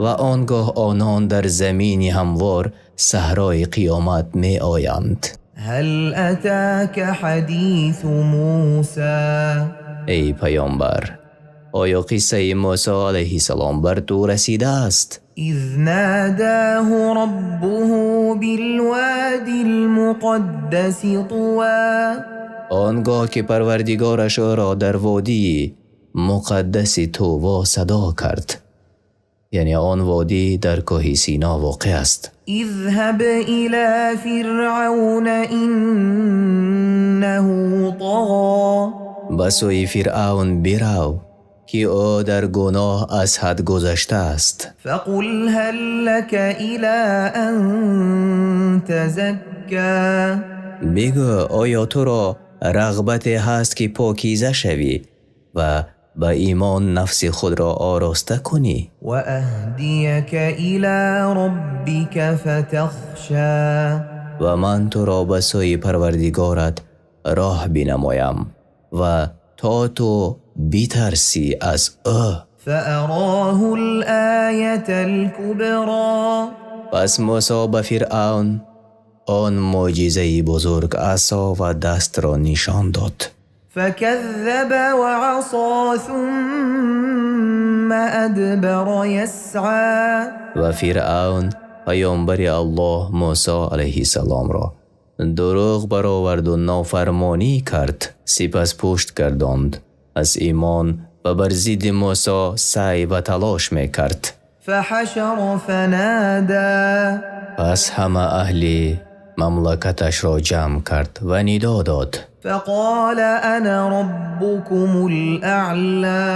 Ва он гоҳ онон дар замини ҳамвор саҳрои қиёмат меоянд. Ҳал атока ҳадису Мусо. Эй паёмбар, оё қиссаи Мусо алайҳиссалом бар ту расидааст? Из нодоҳу роббуҳу билводил муқаддаси туво. Он гоҳ ки Парвардигораш ӯро дар водии муқаддаси Туво садо кард. Яъне он водӣ дар кӯҳи Сино воқеъ аст. Изҳаб ило фиръавна иннаҳу тағо. Ба сӯи Фиръавн бирав, ки ӯ дар гуноҳ аз ҳад гузаштааст. Фақул ҳал лака ило ан тазакко. Бигӯ, оё туро рағбате ҳаст ки покиза шавӣ ва ба имон нафси худро ороста кунӣ? Ва аҳдияка ило роббика фатахшо. Ва ман туро ба сӯи Парвардигорат роҳ бинамоям ва то ту битарсӣ аз ӯ. فأراه الآية الكبرى. Пас Мӯсо ба Фиръавн он мӯъҷизаи бузург, асо ва дастро нишон дод. فكذب وعصى ثم أدبر يسعى. Ва Фиръавн паёмбари Аллоҳ Мӯсо алайҳиссаломро дурӯғ баровард ва нофармонӣ кард, сипас пушт гардонд аз имон ва бар зидди Мӯсо саъю талош мекард. فحشر فنادى. Пас ҳамаи аҳли мамлакаташро ҷамъ кард ва нидо дод. فقال أنا ربكم الأعلى.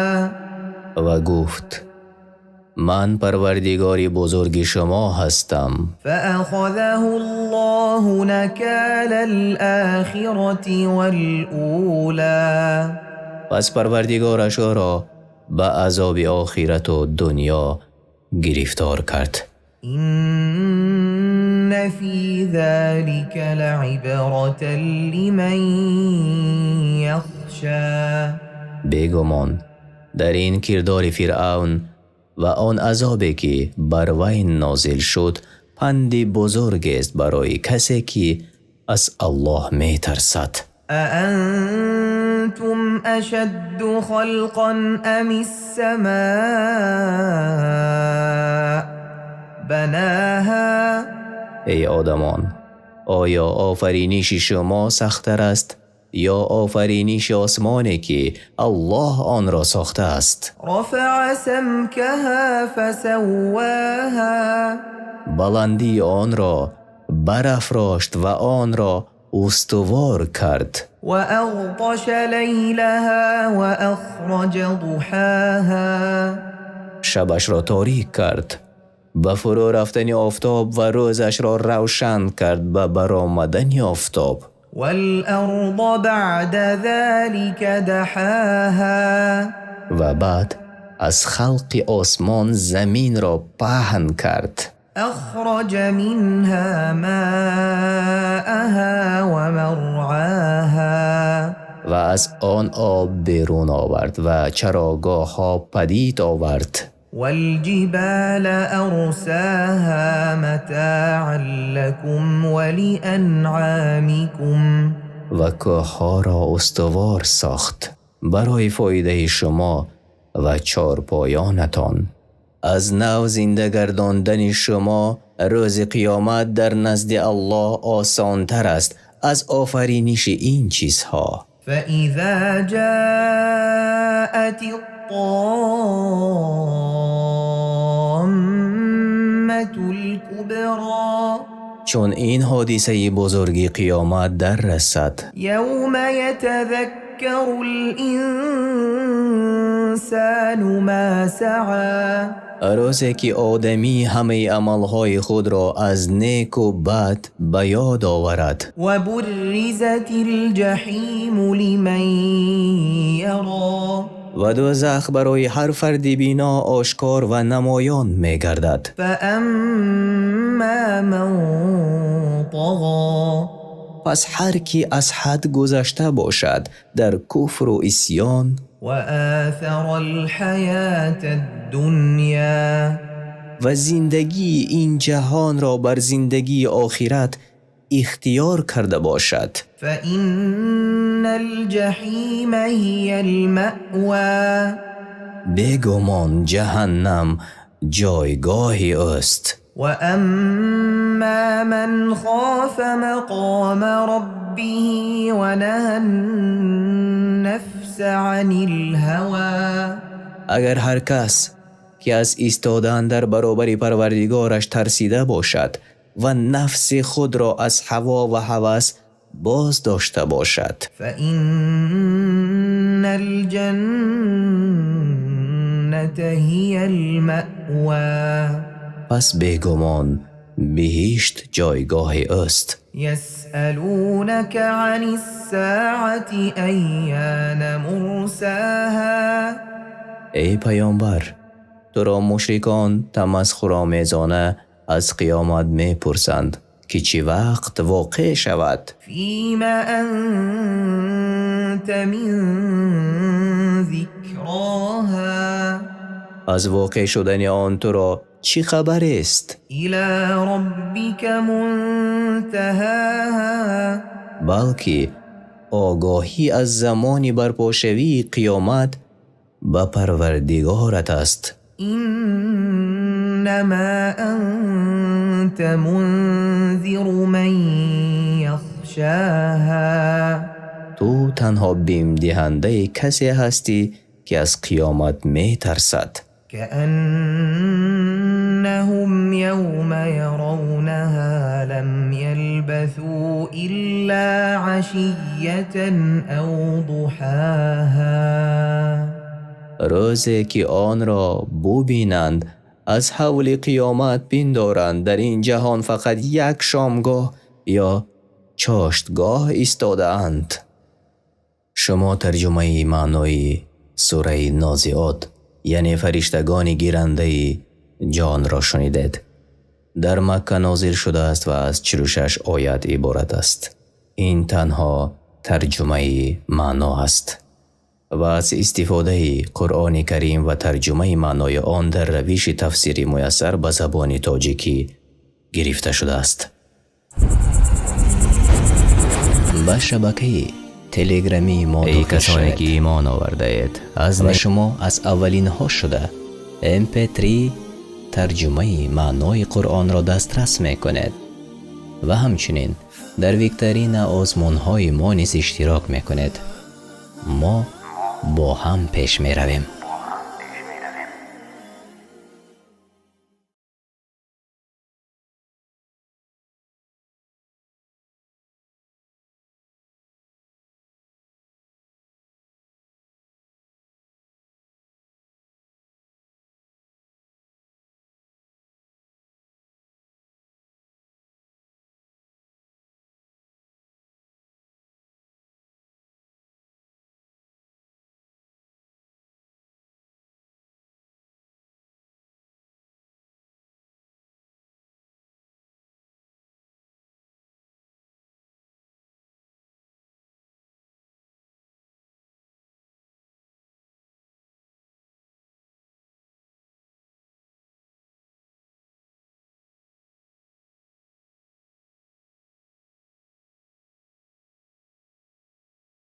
Ва гуфт: Ман Парвардигори бузурги шумо ҳастам. فأخذه الله نكال الآخرة والأولى. Пас Парвардигораш ӯро ба азоби охират ва дунё гирифтор кард. إن في ذلك لعبرة لمن يخشى. Бегумон дар ин кирдори Фиръавн ва он азобе ки бар вай нозил шуд, панди бузургест барои касе ки аз Аллоҳ метарсад. أأنتم أشد خلقا أم السماء بناها؟ Эй одамон, оё офариниши шумо сахттар аст ё офариниши осмоне ки Аллоҳ онро сохтааст? رفع سمكها فسواها. Баландии онро барафрошт ва онро устувор кард. وأغطش ليلها وأخرج ضحاها. Шабашро торик кард ба фурӯ рафтани офтоб ва рӯзашро равшан кард ба баромадани офтоб. والأرض بعد ذلك دحاها. Ва баъд аз халқи осмон заминро паҳн кард. أخرج منها ماءها ومرعاها. Ва аз он об берун овард ва чарогоҳҳо падид овард. والجبال أرساها متاعا لكم ولأنعامكم. Ва кӯҳҳоро устувор сохт барои фоидаи шумо ва чорпоёнатон. Аз нав зинда гардондани шумо рӯзи қиёмат дар назди Аллоҳ осонтар аст аз офариниши ин чизҳо. فإذا جاءت الطامة الكبرى. Чун ин ҳодисаи бузурги қиёмат дар расад, يوم يتذكر الإنسان ما سعى. Рӯзе ки одамӣ ҳамаи амалҳои худро аз неку бад ба ёд оварад. وبرزت الجحيم لمن يرى. Ва дӯзах барои ҳар фарди бино ошкор ва намоён мегардад. فأما من طغى. Пас ҳар ки аз ҳад гузашта бошад дар куфру исён وآثر الحياة الدنيا. Ва зиндагии ин ҷаҳонро бар зиндагии охират ихтиёр карда бошад, فإن الجحيم هي المأوى. Бегумон ҷаҳаннам ҷойгоҳи ӯст. وأما من خاف مقام ربه ونهى النفس عن الهوى. Агар ҳар кас ки аз истодан дар баробари Парвардигораш тарсида бошад ва нафси худро аз ҳаво ва ҳавас боз дошта бошад, فإن الجنة هي المأوى. Пас бегумон биҳишт ҷойгоҳи ӯст. يسألونك عن الساعة أيان مرساها. Эй паёмбар, туро мушрикон тамасхуромезона аз қиёмат мепурсанд, ки чӣ вақт воқеъ шавад. فيم أنت من ذكراها. Аз воқеъ шудани он туро чӣ хабарест? إلى ربك منتهاها. Балки огоҳӣ аз замони барпошавии қиёмат ба Парвардигорат аст. إنما أنت منذر من يخشاها. Ту танҳо бимдиҳандаи касе ҳастӣ, ки аз қиёмат метарсад. كأنهم يوم يرونها لم يلبثوا إلا عشية أو ضحاها. Рӯзе ки онро бубинанд, аз ҳавли қиёмат пиндоранд, дар ин ҷаҳон фақат як шомгоҳ ё чоштгоҳ истодаанд. Шумо тарҷумаи маънои сураи Нозиот, яъне фариштагони гирандаи ҷонро шунидед. Дар Макка нозил шудааст ва аз 46 оят иборат аст. Ин танҳо тарҷумаи маъно аст ва аз истифодаи Қуръони Карим ва тарҷумаи маънои он дар равиши тафсири муяссар ба забони тоҷикӣ гирифта шудааст. Ба шабакаи телеграмии мо Эй дохил касоне, шавед ки имон овардаед, аз ва шумо аз аввалинҳо шуда mp3 тарҷумаи маънои Қуръонро дастрас мекунед ва ҳамчунин дар викторина озмунҳои мо низ иштирок мекунед. Мо бо ҳам пеш меравем.